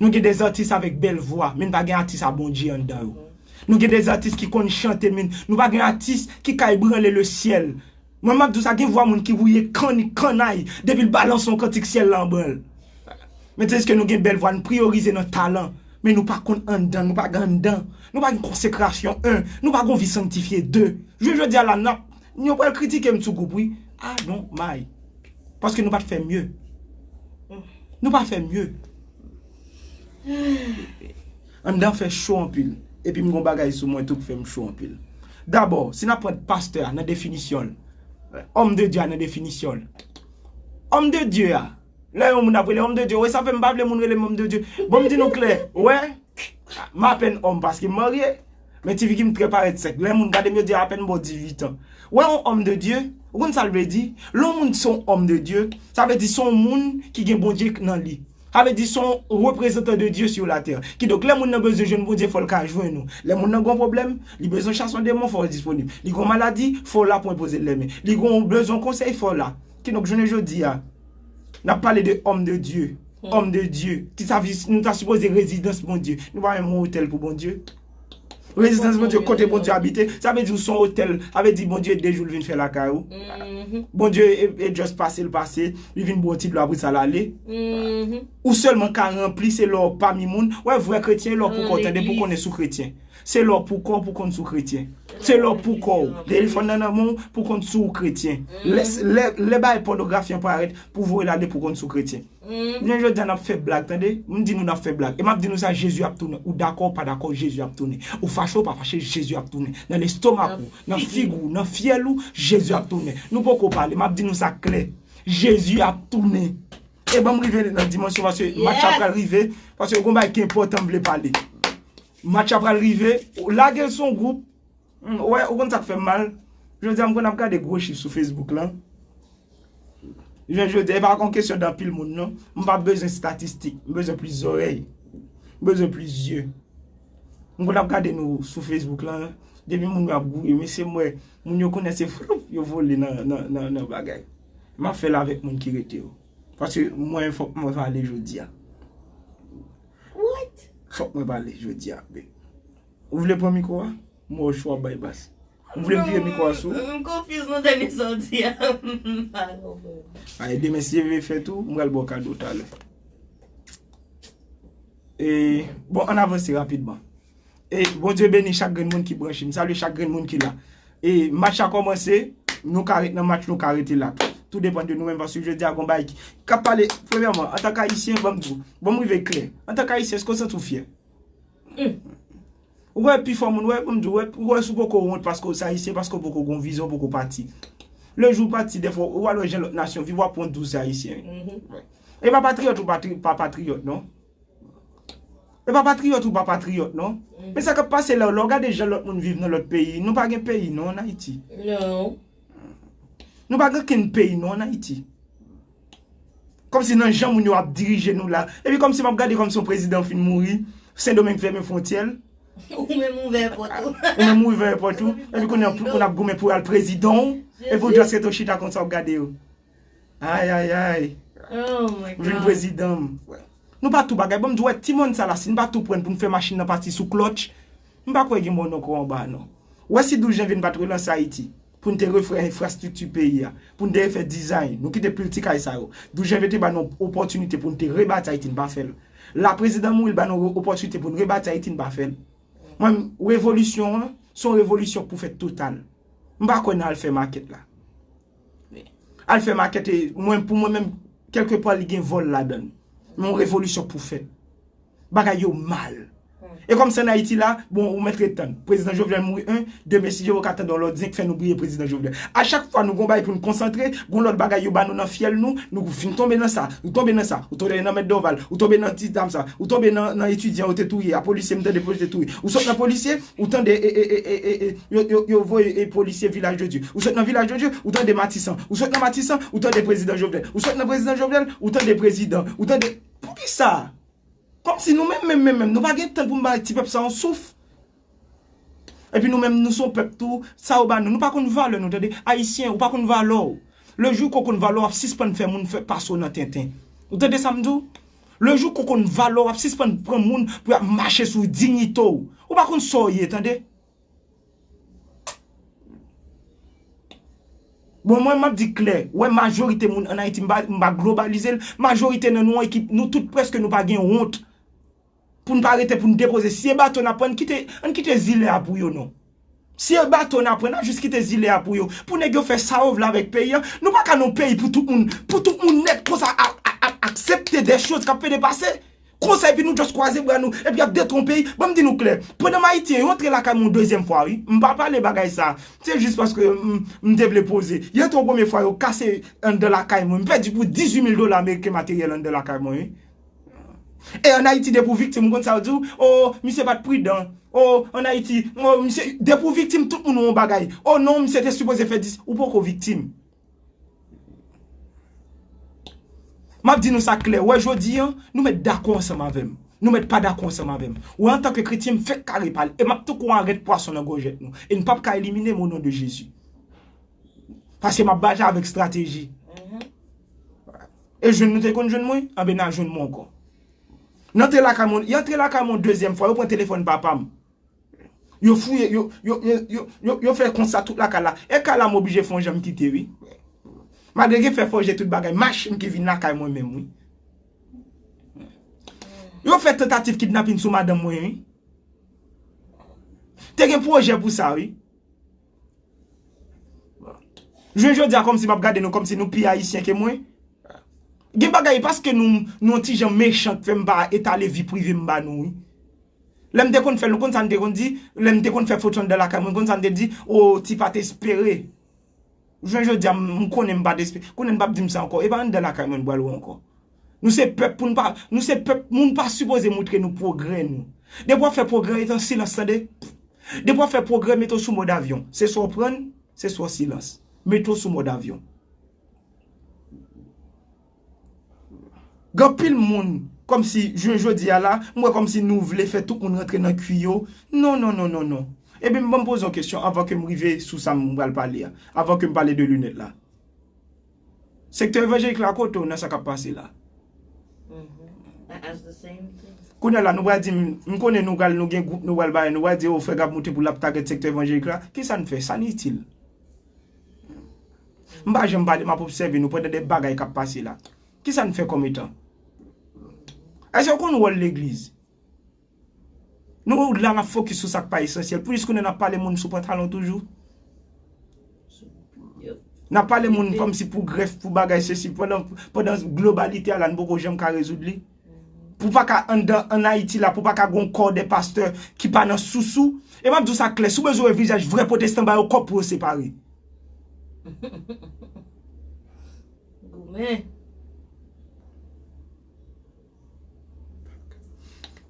Nou gen de atis avèk bèl vwa, men n pa gen atis a Bondye anndan yo. Nou gen de atis ki konn chante, men nou pa gen atis ki ka ebranle le syèl. Mwen, m ap di w sa, gen vwa moun ki wouye kannik, kannay, depi l balanse yon kantik, syèl la an branl. Men tandiske nou gen bèl vwa, nou priyorize nan talan, men nou pa konn anndan, nou pa gen anndan, nou pa gen konsekrasyon, en, nou pa gen yon vi sanktifye, de. Jounen jodi a la, n ap, yo pral kritike m sou gwoup, wi. I don't mind. Paske nou pa t fè mye. Nou pa fè mye. Anndan fè cho anpil. Epi m gon bagay sou mwen tou k fè m cho anpil. Dabò, si n ap pran pastè a nan definisyon l, homme de Dieu a nan definisyon l. Homme de Dieu a, lè yon moun ap rele homme de Dieu, wè sa fè m pa vle moun rele m homme de Dieu. Bon, m di nou klè, wè, m apèn òm paske m marye, men ti figi m trè parèt sèk. Lè moun gade m, yo di apèn bò dizuit an. Wè yon homme de Dieu, ou konn sa l vle di? Lè yon moun se yon homme de Dieu, sa vle di se yon moun ki gen Bondye nan li. Sa vle di se yon reprezantan de Dieu sur la terre. Kidonk, lè moun nan bezwen jwenn Bondye, fò l ka jwenn ou. Lè moun nan gon pwoblèm, li bezwen chase yon demon, fò w disponib. Li gon maladi, fò w la pou enpoze l lèmen. Li gon bezwen konsèy, fò w la. Kidonk, jounen jodi a, n ap pale de homme de Dieu. Homme de Dieu. Ki sa vle, nou ta sipoze rezidans Bondye. Nou pa menm yon otèl pou Bondye. Rezidans Bondye, kote Bondye abite. Sa vle di ou se yon otèl. Sa vle di Bondye de jou l vin fè lakay ou. Bondye e, e just pase l pase, li vin bwè yon ti dlo apre sa l ale. Ou sèlman ka ranpli se lè w pami moun. Wè vrè kretyen, lè w pou kò w tande pou konnen si w kretyen. Se lè w pou kò w pou konn si w kretyen. Se lè w pou kò w. Telefòn nan nan men w pou konn si w kretyen. Lè, lè, lè bagay pònografi an parèt pou voye l ale pou konn si w kretyen. Jounen jodi a n ap fè blag, tande. M di nou n ap fè blag. E m ap di nou sa, Jezi ap tounen. Ou dakò, ou pa dakò, Jezi ap tounen. Ou fache, ou pa fache, Jezi ap tounen. Nan lestomak ou, nan figi w, nan fyèl ou, Jezi ap tounen. Nou poko pale, m ap di nou sa klè. Jezi ap tounen. E ban m rive nan dimansyon, paske match la pral rive, paske gon bagay ki enpòtan m vle pale. Match la pral rive, lage l sou yon gwoup. Ou wè, ou konn sa k fè m mal? Jodi a, m konn ap gade gwo chif sou Facebook lan. Jan jodi a, e pa yon kesyon de anpil moun, non. M pa bezwen estatistik, m bezwen plis zòrèy, m bezwen plis zye. M konn ap gade nou sou Facebook la, depi moun yo ap gouye, mesye, m wè moun yo konnen se floup, yo vole nan, nan, nan, nan bagay. M ap fè l avèk moun ki rete yo. Paske mwen, fòk mwen pale jodi a. What? Fòk mwen pale jodi a. Ou vle pran mikwo a? M wè w cho ap bay bas. Ou vle m vire mikwo a sou? M confuse nan dènye sa w di a. M pa konprann. Ay, demen, si Dye vle fè tou, m pral ba w kado talè. E, bon, ann avanse rapidman. E, Bondye beni chak grenn moun ki branche. M salye chak grenn moun ki la. E, match la kòmanse, nou ka ret nan match, nou ka rete la. Tou depann de nou menm, paske jodi a gon bagay ki, k ap pale, premyèman, antank Ayisyen, ban m di w, ban m rive klè. Antank Ayisyen, èske w santi w fyè? Ou wè pi fò moun, wè, ban m di w, wè, ou wè si w poko wont paske w se Ayisyen, paske w poko gon vizyon, w poko pati. Le jou w pati, dèfwa, ou al wè jan lòt nasyon viv, w ap wont di w se Ayisyen. E pa patriyòt ou patri-, pa patriyòt, non. E pa patriyòt ou pa patriyòt, non. Men sa k ap pase la, lè w gade jan lòt moun viv nan lòt peyi, nou pa gen peyi, non, ann Ayiti. Non. Nou pa gen okenn peyi, non, ann Ayiti. Kòmsi nan jan moun yo ap dirije nou la. Epi kòmsi m ap gade kòmsi yon prezidan fin mouri, Sendomeng fèmen fwontyè l. Ou menm ouvè pòt ou. Ou menm ouvè pòt ou. Epi kounye a, moun ap goumen pou al prezidan w. Epi w just rete w chita konsa w ap gade yo. Ay, ay, ay. Oh my M vin God. Prezidan m. Nou pa tou bagay. Ban m di w, wè, ti mòn sa la, si n pa tou pran l pou n fè machin nan pati sou klòtch, m pa kwè gen mòn ankò anba a, non. Wè si douz janvye n pa t relanse Ayiti, pou n te refè enfrastrikti peyi a, pou n te refè dizay, nou kite pil ti kay sa yo. Douz janvye te ba nou opòtinite pou n te rebati Ayiti, n pa fè l. La prezidan mouri, l ba nou opòtinite pou n rebati Ayiti, n pa fè l. Mwen, revolisyon an, se yon revolisyon k pou fèt total. M pa kwè nan al fè makèt la. Al fè makèt, e, mwen, pou mwen menm, kèlkepa li gen vòl ladan l. Men yon revolisyon k pou fèt. Bagay yo mal. E kòmsi ann Ayiti la, bon, ou mèt ret tann. Prezidan Jovenel mouri, en, demen, si Dye vle, w ka tande yon lòt zen k fè nou bliye prezidan Jovenel. A chak fwa nou gon bagay pou n konsantre, gon lòt bagay yo ba nou nan fyèl nou, nou fin tonbe nan sa, nou tonbe nan sa, ou tonbe nan mèt Dorval, ou tonbe nan ti dam sa, ou tonbe nan, nan etidyan yo te touye a, polisye, m tande polisye touye. Ou sot nan polisye, ou tande, e, e, yo, yo, yo voye, e, polisye Vilaj de Dye. Ou sot nan Vilaj de Dye, ou tande Matisan. Ou sot nan Matisan, ou tande prezidan Jovenel. Ou sot nan prezidan Jovenel, ou tande prezidan. Ou tande, poukisa? Kòmsi nou menm, menm, menm, menm, nou pa gen tan pou n bay ti pèp sa yon souf. Epi nou menm, nou se yon pèp tou, sa yo ba nou, nou pa konn valè nou, tande. Ayisyen, ou pa konn valè w. Le jou ke w konn valè w, w ap sispann fè moun fè pase w nan tenten. Ou tande sa m di w? Le jou ke w konn valè w, w ap sispann pran moun pou y ap mache sou diyite w. Ou pa konn sa w ye, tande. Bon, mwen, m ap di klè, wè, majorite moun ann Ayiti, m pa, m pa globalize l, majorite nan nou an, ekip, nou tout prèske nou pa gen wont. Pou n pa rete, pou n depoze. Si e bato n ap pran, kite, ann kite zile a pou yo, non. Si e bato n ap pran, n a jis kite zile a pou yo. Pou nèg yo fè sa yo vle avèk peyi a. Nou pa ka nan yon peyi pou tout moun, pou tout moun nèt konsa a, a, a, aksepte de choz k ap pede pase. Konsa, epi nou just kwaze bra nou, epi y ap detwi yon peyi. Ban m di nou klè, pandan m Ayiti, yo antre lakay mwen yon dezyèm fwa, wi. M pa pale bagay sa. Se jis paske m, m te vle poze. Yo antre yon premye fwa, yo kase anndan lakay mwen. M pèdi pou dizuit mil dola ameriken materyèl anndan lakay mwen, wi. E ann Ayiti, depi w viktim, ou konn sa yo di w? O, misye pa t pridan. O, ann Ayiti, o, misye, depi w viktim, tout moun wè yon bagay. O non, misye te sipoze fè dis. Ou poko viktim. M ap di nou sa klè, wè jodi a, nou mèt dakò ansanm avè m. Nou mèt pa dakò ansanm avè m. Wè, antanke kretyen, m fèk kare pale. E m ap tankou yon arèt pwason nan gòjèt nou. E n p ap ka elimine m o non de Jezi. Paske m ap batay avèk estrateji. E jwenn nou te konn jwenn mwen, anben n a jwenn mwen ankò. N antre lakay mwen, y antre lakay mwen yon dezyèm fwa, yo pran telefòn papa m. Yo fouye, yo, yo, yo, yo, yo, yo fè konsa tout lakay la. E kay la m oblije fè yon jan m kite, wi. Malgre gen fè fòje tout bagay, machin ki vin lakay mwen menm, wi. Yo fè tantativ kidnapin sou madanm mwen, wi. Te gen pwojè pou sa, wi. Jwenn jodi a, kòmsi m ap gade nou, kòmsi nou pi ayisyen ke mwen. Gen bagay, paske nou, nou yon ti jan mechan k fè m pa etale vi prive m ba nou, wi. Lè m te konn fè l, nou konn sa n te konn di, lè m te konn fè foto anndan lakay mwen, konn sa n te di, o, ti pa t espere. Jwenn jodi a, m, m konnen m pa t espere. Konnen n p ap di m sa ankò. E pa anndan lakay mwen n pral wè ankò. Nou se pèp pou n pa, nou se pèp, moun pa sipoze moutre nou pwogrè nou. Depi w ap fè pwogrè, rete an silans, tande. Depi w ap fè pwogrè, mete w sou mòd avyon. Se swa w pran l, se swa w silans. Mete w sou mòd avyon. Gen anpil moun, kòmsi, jounen jodi a la, m wè kòmsi nou vle fè tout moun rantre nan kwi yo. Non, non, non, non, non. Ebyen, ban m poze yon kesyon anvan ke m rive sou sa m pral pale a, anvan ke m pale de linèt la. Sektè evanjelik la, kote w nan sa k ap pase la? Kounye a la, nou pral di m, m konnen nou pral, nou gen gwoup, nou pral bay, nou pral di, o, frè Gab moute pou l ap tagèt sektè evanjelik la. Kisa n fè? Sa n itil? M pa janm pale, m ap obsève nou pandan de bagay k ap pase la. Kisa n fè kòm etan? Èske w konn wòl legliz? Nou la, n ap fokis sou sa k pa esansyèl. Pou jis kounye a n ap pale moun sou pantalon toujou. N ap pale moun kòmsi pou grèf, pou bagay sesi, pandan, pandan globalite a la, n poko janm ka rezoud li. Pou pa ka anndan, ann Ayiti la, pou pa ka gon kò de pastè ki pa nan sousou. E m ap di w sa klè, si w bezwen wè vizaj vrè pwotestan, ba yo kòb pou yo separe. Goumen.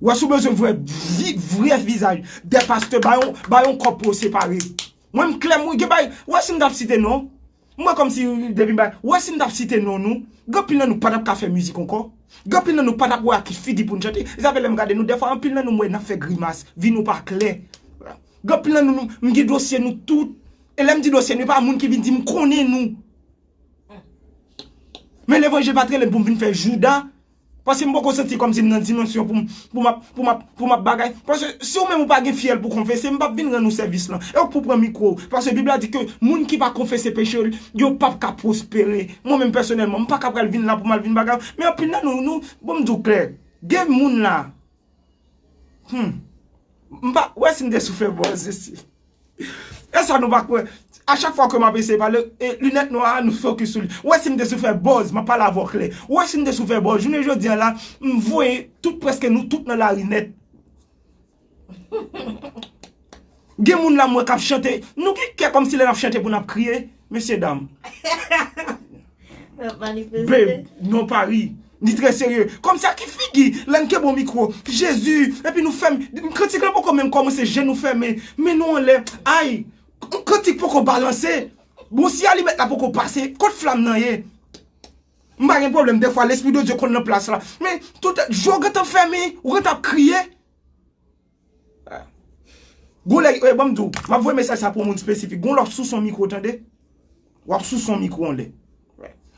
Wè, si w bezwen vre, vi, vrè vizaj de pastè, ba yon, ba yon kòb pou yo separe. Mwen, m klè, mwen, gen bay, wè, si m t ap site non, mwen, kòmsi, depi m bay, wè, si m t ap site non nou, gen anpil nan nou pa t ap ka fè mizik ankò. Gen anpil nan nou pa t ap wè ak ki figi pou n chante. E sa fè lè m gade nou, dèfwa, anpil nan nou, m wè n ap fè grimas, vi nou pa klè. Gen anpil nan nou, nou, m gen dosye nou tout. E lè m di dosye nou, e pa moun ki vin di m konnen nou. Men levanjil pa t rele m pou m vin fè jouda. Paske m poko santi kòmsi m nan dimansyon pou m, pou m ap, pou m ap, pou m ap bagay. Paske si w menm ou pa gen fyèl pou konfese, m p ap vin rann ou sèvis lan. E w k pou pran mikwo. Paske Bib la di ke moun ki pa konfese peche l, yo p ap ka pwospere. Mwen menm pèsonèlman, m pa ka pral vin la pou m al vin bagay. Men anpil nan nou, nou, bon, m di w klè. Gen moun la. Hmm. M pa, wè si m te sou fè bòz isi. E sa nou pa kwè. A chak fwa ke m ap eseye pale, e, linèt nwa a, nou fokis sou li. Wè si m te sou fè bòz, m ap pale avè w klè. Wè si m te sou fè bòz, jounen jodi a la, m voye tout, prèske nou tout nan lari nèt. Gen moun la m wè k ap chante. Nou gen kè kòmsi lè n ap chante pou n ap kriye. Mesye dam. N ap manifeste. Babe, non pa ri. Li trè serye. Kòmsi a ki figi, lè n kenbe yon mikwo, Jezi, epi nou fèmen, kantik lan poko menm kòmanse, je nou fèmen, men nou anlè, ay, kantik poko balanse. Bon, si alimèt la poko pase, kot flam nan ye? M pa gen pwoblèm, dèfwa Lespri de Dye konn nan plas la. Men, tout, je w gentan fèmen, ou gentan ap kriye. Gon lè, e, ban m di w, m ap voye mesaj sa pou yon moun espesifik. Gon lè w ap sou son mikwo, tande. W ap sou son mikwo yon lè.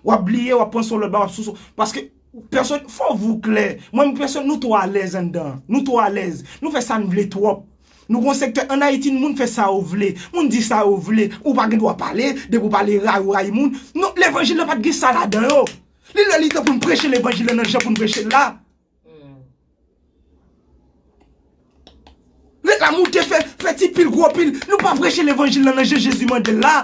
W ap bliye, w ap panse yon lòt bagay, w ap sou son. Paske, pèsòn, fò w klè. Mwen, pèsòn, nou twò alèz anndan. Nou twò alèz. Nou fè sa n vle twòp. Nou gon sektè ann Ayiti, moun fè sa yo vle. Moun di sa yo vle. Ou pa gen dwa pale, depi w pale rayi, w rayi moun. Non, levanjil la pa t gen sa ladan yo. Li lè li tan pou n preche levanjil la nan jan pou n preche l la. Ret la moute fè, fè ti pil gwo pil. Nou pa preche levanjil lan nan jan Jezi mande l la.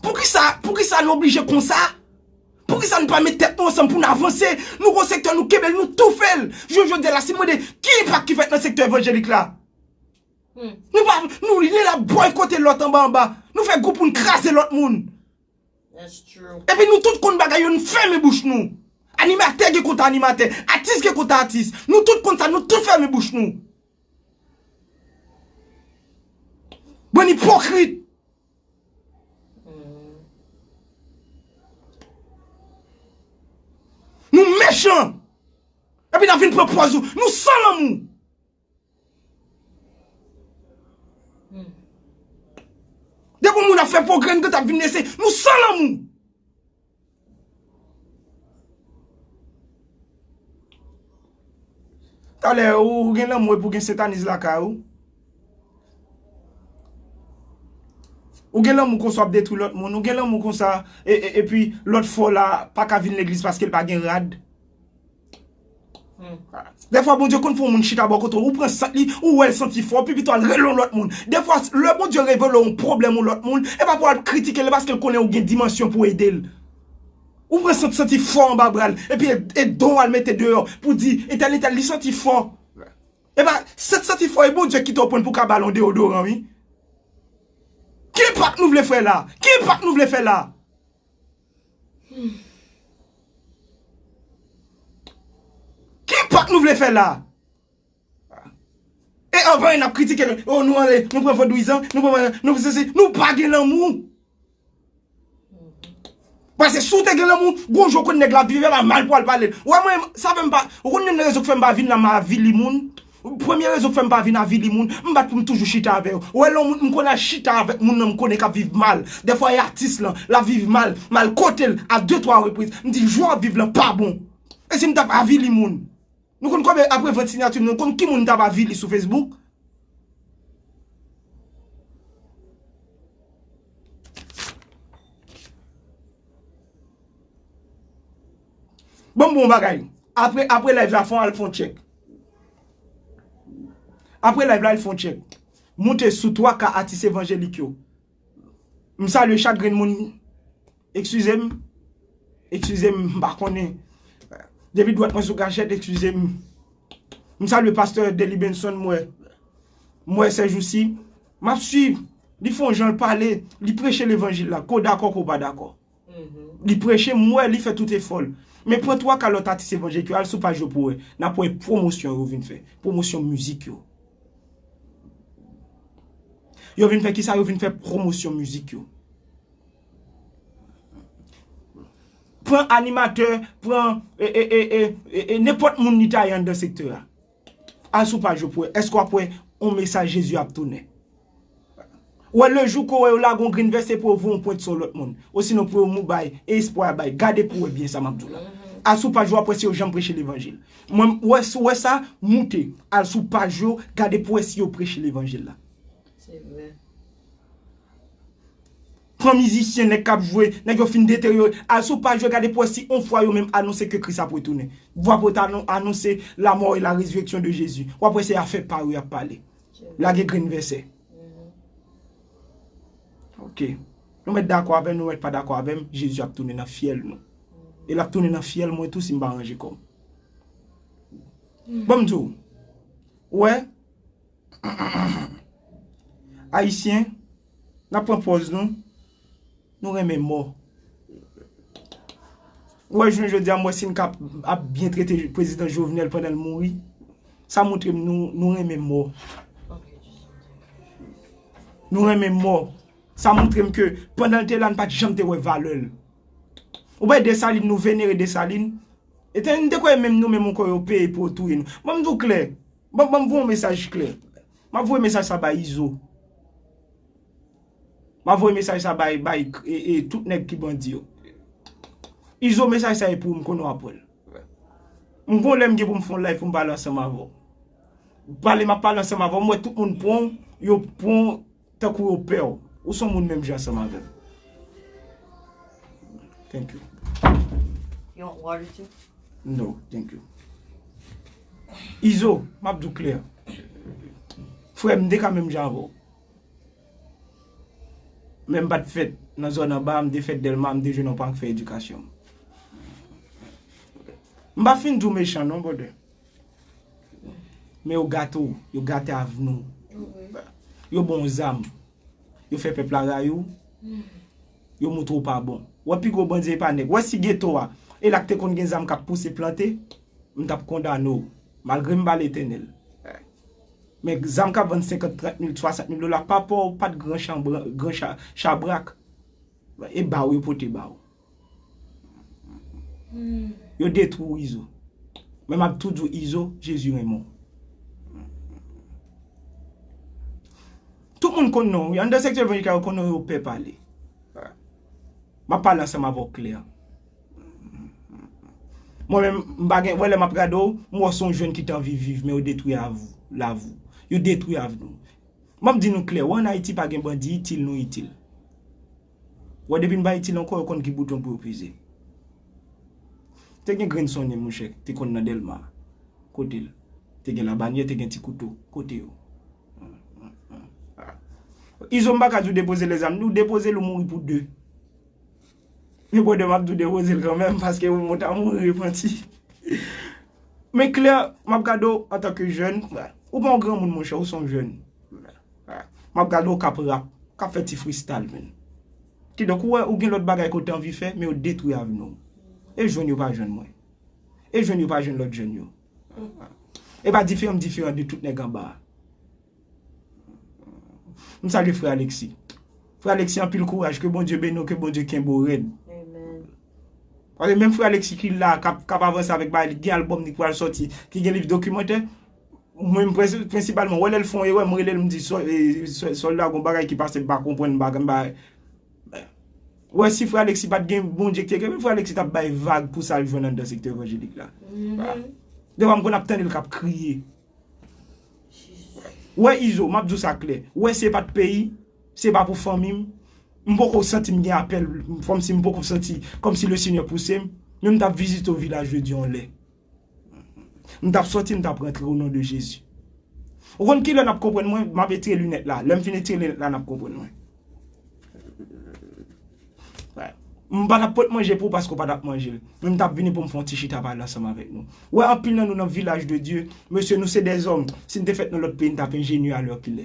Poukisa, poukisa nou oblije konsa? Poukisa nou pa met tèt nou ansanm pou n avanse? Nou gon sektè nou kenbe l, nou toufe l. Jounen jodi a la, si n mande ki enpak ki fèt nan sektè evanjelik la? Nou pa, nou li la bòykote lòt anba anba. Nou fè gwoup pou n kraze lòt moun. Epi nou tout konn bagay yo, n fèmen bouch nou. Animatè gen konta animatè, atis gen konta atis. Nou tout konn sa, nou tout fèmen bouch nou. Bann ipokrit. Nou mechan. Epi n ap vin pran pòz nou. Nou san lanmou. Depi yon moun ap fè pwogrè, n gentan ap vin lese. Nou san lanmou. Talè, ou gen lanmou epi w gen sentaniz lakay ou. Ou gen lanmou konsa w ap detwi lòt moun. Ou gen lanmou konsa, e, e, epi lòt fò la pa ka vin legliz paske l pa gen rad. Dèfwa Bondye konn fè yon moun chita bò kote w, ou pran sant li, ou wè l santi fò, pi pito al rele yon lòt moun. Dèfwa, lè Bondye revele w yon pwoblèm yon lòt moun, e pa pou al kritike l, paske l konnen ou gen dimansyon pou ede l. Ou pran sant santi fò anba bra l, epi e, e don w al mete deyò, pou di, entèl, entèl, li santi fò. E pa, sant santi fò, e Bondye kite w pran pou ka ba l yon deyodoran, wi. Ki enpak nou vle fè la? Ki enpak nou vle fè la? Ki enpak nou vle fè la? E anvan, n ap kritike, o, nou ale, nou pran vodouyizan, nou pran, nou sesi, nou pa gen lanmou. Paske si w te gen lanmou, gon jou w konn nèg la viv mal pou al pale l. Ou wè mwen, sa fè m pa, ou konn youn nan rezon k fè m pa vin la, m avili moun. Premye rezon k fè m pa vin avili moun, m bat pou m toujou chita avè yo. Ou wè lè yon moun, m konn al chita avèk moun nan m konnen k ap viv mal. Dèfwa e atis lan, l ap viv mal, m al kote l a de twa repriz. M di, jan w ap viv lan pa bon. E si m t ap avili moun? Nou konn konbyen apre vant siyati, nou konn ki moun m t ap avili sou Facebook? Ban m bon bagay. Apre, apre live la, fò al fè yon tchèk. Apre live la, al fè yon tchèk. Moute sou twa ka atis evanjelik yo. M salye chak grenn moun. Eskize m. Eskize m, m pa konnen. Depi dwèt mwen sou kachèt, eskize m. M salye pastè Delibenson, m wè. M wè sèjousi. M ap swiv. Li fè yon jan l pale. Li preche levanjil la. Ke w dakò, ke w pa dakò. Li preche, m wè, li fè tout efò l. Men pran twa ka lòt atis evanjelik yo, al sou paj yo pou wè. N ap wè pwomosyon yo vin fè. Pwomosyon mizik yo. Yo vin fè kisa? Yo vin fè pwomosyon mizik yo. Pran animatè, pran e, e, e, e, e, e nenpòt moun li ta ye anndan sektè a. Al sou paj yo pou wè. Èske w ap wè yon mesaj Jezi ap tounen? Ou wè, le jou ke w wè yo lage yon grenn vèsè pou yo voye yon pwent sou yon lòt moun, osinon pou yo mou bay, e espwa a bay, gade pou w wè byen sa m ap di w la. Al sou paj yo, w ap wè si yo janm preche levanjil. Mwen, ou wè, si w wè sa, moute. Al sou paj yo, gade pou w wè si yo preche levanjil la. Se vre. Pran mizisyen, nèg k ap jwe, nèg yo fin deteryore. Al sou paj yo, gade pou w wè si yon fwa yo menm anonse ke Kris ap retounen. Vwa pou yo ta anon-, anonse la mort et la résurrection de Jésus. W ap wè se afè pa yo y ap pale. Lage grenn vèsè. Ok. Nou mèt dakò avè m, nou mèt pa dakò avè m, Jezi ap tounen nan fyèl nou. E l ap tounen nan fyèl mwen tou si m pa ranje kò m. Ban m di w. Ou wè? Ayisyen, n ap pran pòz nou. Nou renmen mò. Ou wè, jounen jodi a, m wè si n ka ap byen trete prezidan Jovenel pandan l mouri. Sa montre m nou, nou renmen mò. Nou renmen mò. Sa montre m ke pandan l te la, n pa t janm te wè valè l. Ou wè Desalin, nou venere Desalin. E te, n te kwè menm nou menm ankò yo peye pou yo touye nou. Ban m di w klè. Ban, ban m voye yon mesaj klè. M ap voye mesaj sa bay Izo. M ap voye mesaj sa bay, bay, e, e, tout nèg ki bandi yo. Izo, mesaj sa e pou ou, m konnen w ap wè l. M gon lè m gen pou m fè yon live pou m pale ansanm avè w. Pale, m ap pale ansanm avè w, m wè tout moun pran w, yo pran w tankou yo pè w. Ou se yon moun menm jan ansanm avè m. Thank you. You want water too? No, thank you. Izo, m ap di w klè. Frè m, m te ka menm jan avè w. Men m pa t fèt nan zòn anba, m te fèt Dèlma, m te jwenn yon paran k fè edikasyon m. M pa fin di w mechan non, brother. Men yo gate w, yo gate avni w. Yo ba w zam. Yo fè pèp la rayi w. Yo montre w pa bon. Wè pi gwo bandi e pa nèg. Wè si geto a, e la k te konn gen zam k ap pouse plante, m t ap kondane w. Malgre m ba Letènèl. Men zam k ap vann senkant, trant mil, swasant mil dola, papa w pa t gran chabra-, gran cha-, chabrak. E ba w yo pote ba w. Yo detwi w, Izo. Men m ap tou di w, Izo, Jezi renmen w. Tout moun konn non w, wi. Anndan sektè evanjelik la, yo konnen w, yo pè pale. M ap pale ansanm avè w klè. Mwen menm, m pa gen, wè lè m ap gade w, m wè w se yon jèn ki t anvi viv, men yo detwi av-, lavi w. Yo detwi avni w. M ap di nou klè, wè ann Ayiti pa gen bandi itil nou itil. Wè depi n pa itil ankò, yo konn ki bouton pou yo peze. Te gen grenn sonnen, monchè, te konn nan Dèlma. Kote l? Te gen Labanyè, te gen Ti Kouto. Kote yo? Izo, m pa ka di w depoze lèzam, nou depoze l ou mouri pou de. Men brother, m ap di w depoze l kanmenm, paske ou ta mouri repanti. Men klè, m ap gade w antanke jèn, ou pa yon granmoun, monchè, ou se yon jèn. M ap gade w k ap rap, k ap fè ti freestyle, menn. Kidonk, ou wè, ou gen lòt bagay ke w te anvi fè, men yo detwi avni w. E jwenn yo pa jwenn mwen. E jwenn yo pa jwenn lòt jèn yo. E pa diferan m diferan de tout nèg anba a. M salye frè Alexis. Frè Alexis, anpil kouraj. Ke Bondye beni w, ke Bondye kenbe w rèd. Amen. Paske menm frè Alexis ki la, k ap, k ap avanse avèk bagay, li gen albòm li pral sòti, ki gen liv dokimantè, mwen, prensipalman, wè lè l fè yon erè, mwen rele l, m di, "Sò-, e, sò-, sòlda, gon bagay ki pase, m pa konprann, m pa, m pa." Wè, si frè Alexis pa t gen Bondye ki te gen, frè Alexis t ap bay vag pou sa l jwenn anndan sektè evanjelik la. Devan m konn ap tande l k ap kriye. Wè, Izo, m ap di w sa klè. Wè, si e pa t peyi, si e pa pou fanmi m, m poko santi m gen apèl, kòmsi m poko santi, kòmsi le Senyè pouse m, men m t ap vizite w Vilaj de Dye yon lè. M t ap sòti, m t ap rantre o non de Jezi. Ou konn kilè n ap konprann mwen? M ap etire linèt la. Lè m fin etire linèt la, n ap konprann mwen. M pa t ap pot manje pou w paske w pa t ap manje l. Men m t ap vini pou m fè yon ti chita pale ansanm avèk nou. Wè, anpil nan nou nan Vilaj de Dye, mesye, nou se dèzòm. Si n te fèt nan lòt peyi, n t ap enjenyè alèkilè.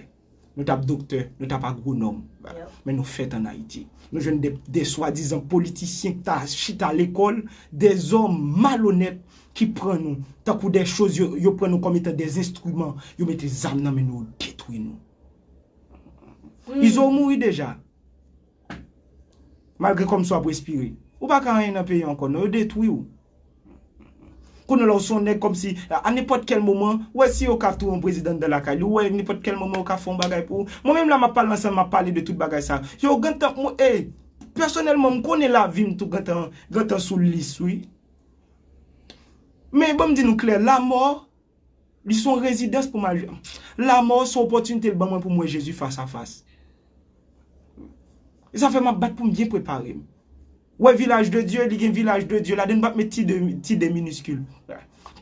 Nou t ap doktè, nou t ap agwonòm. Men nou fèt ann Ayiti. Nou jwenn de, de swadizan politisyen ki ta chita lekòl, dèzòm malonèt ki pran nou tankou de choz, yo, yo pran nou kòm etan de enstriman, yo mete zam nan men nou, yo detwi nou. Izo mouri deja. Malgre kòmsi w ap respire. Ou pa ka anyen nan peyi ankò, non, yo detwi w. Kounye la, w se yon nèg kòmsi, a nenpòt kèl moman, w wè si yo ka touye yon prezidan anndan lakay li, w wè nenpòt kèl moman yo ka fè yon bagay pou ou. Mwen menm la, m ap pale ansanm, m ap pale de tout bagay sa. Yo, gentan, mwen, e, pèsonèlman, m konnen lavi m tou gentan, gentan sou lis, wi. Men, ban m di nou klè, lanmò, li se yon rezidans pou m al jwenn. Lanmò se yon opòtinite l ban mwen pou m wè Jezi fas a fas. E sa fè m ap bat pou m byen prepare m. Wè, Vilaj de Dye, li gen Vilaj de Dye ladan l, m p ap met ti de, ti de miniskil.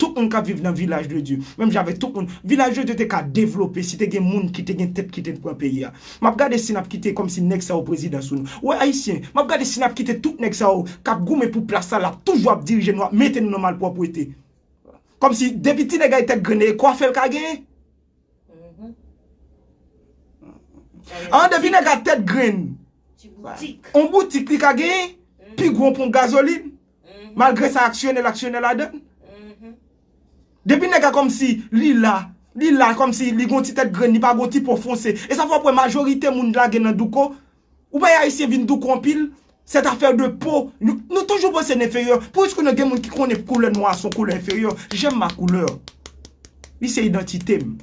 Tout moun k ap viv nan Vilaj de Dye, menm jan avèk tout moun, Vilaj de Dye te ka devlope si te gen moun ki te gen tèt ki te pran peyi a. M ap gade si n ap kite kòmsi nèg sa yo prezidan sou nou. Wè, Ayisyen, m ap gade si n ap kite tout nèg sa yo k ap goumen pou plas la, l ap toujou ap dirije nou, ap mete nou nan malpwòpte. Kòmsi depi ti nèg la tèt grenn, e kwafe l ka genyen? An, depi nèg la tèt grenn, yon boutik li ka genyen, pi gwo pon gazolin, malgre sa aksyonè, l aksyonè ladan l. Depi nèg la kòmsi li la, li la kòmsi li gon ti tèt grenn, li pa gon ti po fonse. E sa fè w ap wè majorite moun lage nan douko. Ou pa wè Ayisyen vin douko anpil? Cette affaire de peau, nou, nou toujou panse n enferyè. Pou iske nou gen moun ki konnen koulè nwa se yon koulè enferyè. J'aime ma couleur. Li se idantite m.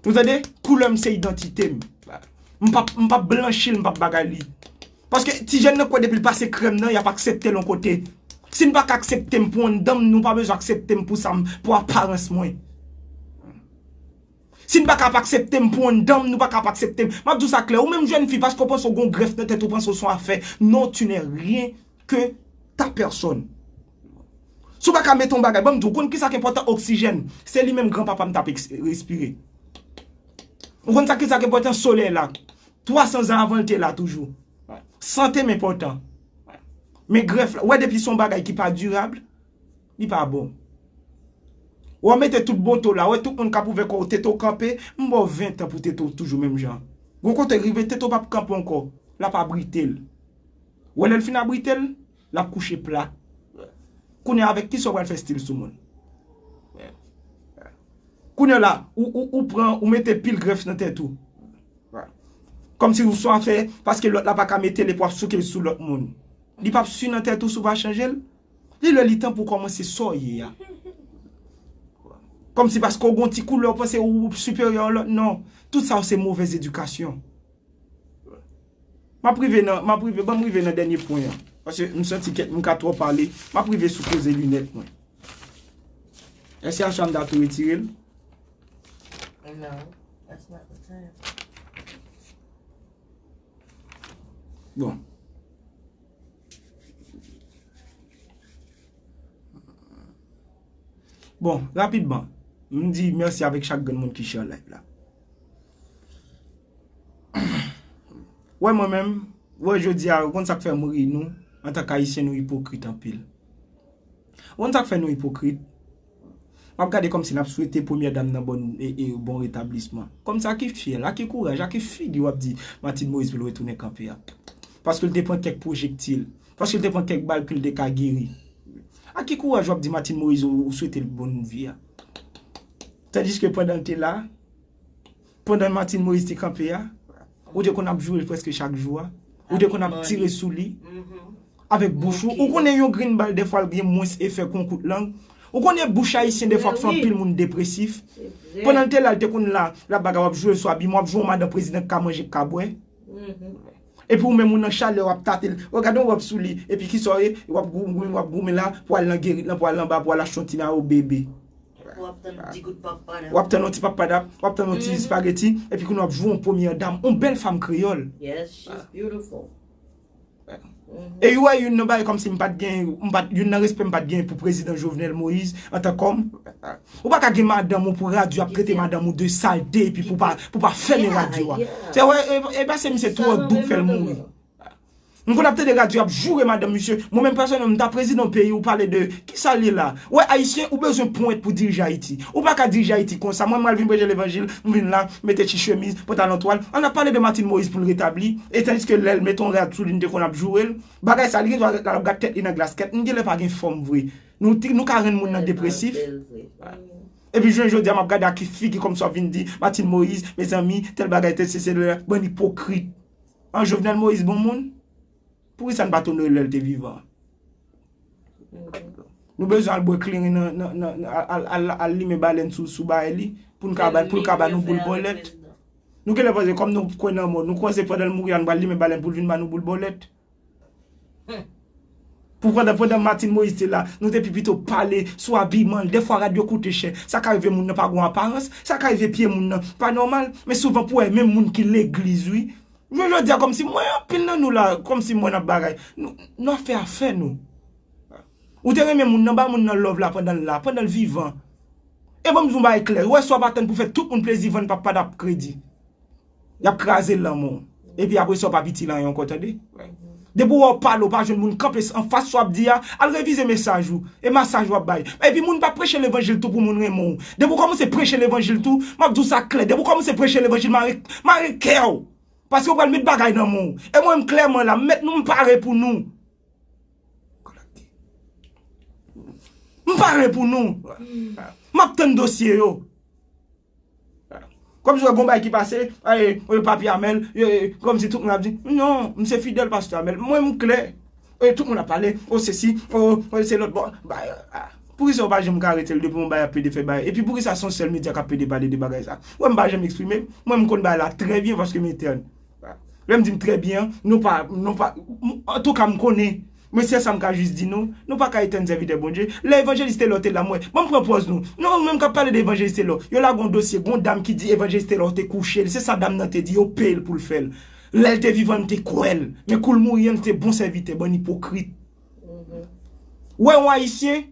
Ou tande? Koulè m se idantite m. M p ap, m p ap blanchi l, m p ap bagay li. Paske ti jèn nan kwè depi l pase krèm nan, y ap aksepte l yon kote. Si n pa ka aksepte m pou anndan m, nou pa bezwen aksepte m pou sa m, pou aparans mwen. Si n pa ka ap aksepte m pou anndan m, nou pa ka ap aksepte m. M ap di w sa klè, ou menm jèn fi, paske w panse w gon grèf nan tèt ou, panse w se yon afè. Non, tu n'es rien que ta personne. Si w pa ka mete yon bagay, ban m di w, konn kisa k enpòtan? Oksijèn. Se li menm granpapa m t ap eks-, respire. Ou konn sa, kisa k enpòtan? Solèy la. Twa san zan avan l te la toujou. Sante m enpòtan. Men grèf la, w wè depi se yon bagay ki pa dirab, li pa bon. W ap mete tout bonte w la, w wè tout moun k ap ouvè kò w, tete w kanpe, m ba w ven tan pou tete w toujou menm jan. Gon kote rive, tete w p ap kanpe ankò, l ap abrite l. W wè lè l fin abrite l, l ap kouche plat. Kounye a, avèk kisa w pral fè stil sou moun? Kounye a la, ou, ou, ou pran, ou mete pil grèf nan tèt ou. Kòmsi ou se yon afè, paske lòt la pa ka mete l epi w ap souke l sou lòt moun. Li p ap swi nan tèt ou si w pa chanje l. Li lè li tan pou w kòmanse sa w ye a. Kòmsi paske w gon ti koulè, w panse ou siperyè a lòt, non. Tout sa yo se movèz edikasyon. M ap rive nan, m ap rive, ban m rive nan dènye pwen an. Paske m santi kèk, m ka twò pale. M ap rive sou koze linèt mwen. Èske Ashanda tou retire l? No, that's not the time. Bon. Bon, rapidman, m di mèsi avèk chak grenn moun ki share live la. Wè, mwen menm, wè, jodi a, ou konn sa k fè m ri nou, antank Ayisyen, nou ipokrit anpil. Ou konn sa k fè nou ipokrit? M ap gade kòmsi n ap swete premyè dam nan bon, e, e, bon retablisman. Kòmsi a ki fyèl, a ki kouraj, a ki figi w ap di Martine Moïse pou l retounen kanpe a? Paske l te pran kèk pwojektil, paske l te pran kèk bal ke l te ka geri. A ki kouraj w ap di Martine Moïse ou, ou swete l bon vi a? Tandiske pandan l te la, pandan Martine Moïse te kanpe a, ou te konn ap joure l prèske chak jou a. Ou te konn ap tire sou li. Avèk bouch ou. Ou konnen yon grenn bal dèfwa l gen mwens efè ke yon kout lang. Ou konnen bouch ayisyen dèfwa k fè anpil moun depresif. Pandan l te la, l te konn la, l ap bagay, w ap joure l sou abiman, w ap joure yon madan prezidan k ka manje, k ka bwè. Epi ou menm ou nan chalè, w ap tate l. Ou gade yon wòb sou li, epi kisa w ye, w ap goumen, w ap goumen la, pou al nan gerit lan, pou al anba, pou al achte yon ti mayo bebe. W ap tann yon ti papadap, w ap tann yon ti espageti, epi kounye a w ap joure yon premyè dam, yon bèl fanm kreyòl. E yo wè youn nan bagay kòmsi m pa t gen, m pa t, youn nan respè m pa t gen pou prezidan Jovenel Moïse antan kòm. Ou pa ka gen madanm ou pou radyo ap trete madanm ou de salte epi pou pa, pou pa fèmen radyo a. Se wè, e, e paske misye twò dou k fè l mouri. M konn ap tande radyo ap joure madanm misye. Mwen menm pèsonèlman, m ta prezidan yon peyi, ou pale de kisa l ye la? Ou wè ayisyen, ou bezwen pwent pou dirije Ayiti. Ou pa ka dirije Ayiti konsa. Mwen, m al vin preche levanjil, m vin la, mete ti chemiz, pantalon twal. Ann ap pale de Martine Moïse pou l retabli. E tandiske lè l mete yon rad sou li, n te konn ap joure l. Bagay sa, li gen dwa al ap gad tèt li nan glas. Kèt, m genlè pa gen fòm vre. Nou, ti- nou ka rann moun nan depresif. Epi jounen jodi a, m ap gade ak ki figi kòmsi w ap vin di, Martine Moïse, mezanmi, tèl bagay, tèl sesi, tèl la, bann ipokrit. An, Jovenel Moïse bon moun? Poukisa n pa t onore l lè l te vivan? Nou bezwen al bwè kleren nan, nan, nan, nan- al, al, al, al limen balèn sou, sou bagay li, pou n ka ba, pou l ka ba nou boul bòlèt. Nou genlè panse kòm nou kwè nan mò, nou panse pandan l mouri a, nou pral limen balèn pou l vin ba nou boul bòlèt. Pou pandan, pandan Martine Moïse te la, nou te pi pito pale sou abiman l. Dèfwa rad yo koute chè. Sa ka rive moun nan pa gen aparans, sa ka rive pye moun nan pa nòmal, men souvan pou wè menm moun ki legliz, wi. Jounen jodi a, kòmsi m wè anpil nan nou la, kòmsi m wè n ap bagay. Nou, nou ap fè afè nou. Ou te renmen moun nan, ba moun nan love la pandan l la, pandan l vivan. E ban m di w yon bagay klè, ou wè si w ap atann pou fè tout moun plezi, vann papadap kredi. Y ap kraze l nan men w. Epi apre sa, w p ap itil anyen ankò, tande. Depi w wè w pale, w pa jwenn moun kanpe anfas sa w ap di a, al revize mesaj ou. E mesaj w ap bay. Epi moun pa preche levanjil tou pou moun renmen w. Depi w kòmanse preche levanjil tou, m ap di w sa klè. Depi w kòmanse preche levanjil, mare, mare kè w. Paske w pral met bagay nan men w. E mwen menm klèman la, m met nou, m pare pou nou. M pare pou nou. M ap tann dosye yo. Kòmsi w wè gon bagay ki pase, ay, e, Papi Amèl, e, e, kòmsi tout moun ap di, non, m se fidèl Pastè Amèl. Mwen, m klè. E, tout moun ap pale, o, sesi, o, o, se lòt bò. Ba, a, poukisa w pa janm ka rete l depi yon bagay ap pede fè bagay? Epi poukisa se yon sèl medya k ap pede pale de bagay sa? Ou wè, m pa janm eksprime m. Mwen, m konn bagay la trè byen paske m entèn. Lè m di m trè byen, nou pa, nou pa, m- antouka, m konnen. Men sèl sa m ka jis di nou, nou pa ka etèn sèvitè Bondye. Lè evanjelis Telò te la, m wè, ban m pran pòz nou. Nou menm k ap pale de evanjelis Telò, yo lage yon dosye, gon dam ki di evanjelis Telò te kouche l. Se sa dam nan te di, yo peye l pou l fè l. Lè l te vivan, m te kwè l. Men kou l mouri an, l te bon sèvitè, bann ipokrit. Ou wè yon Ayisyen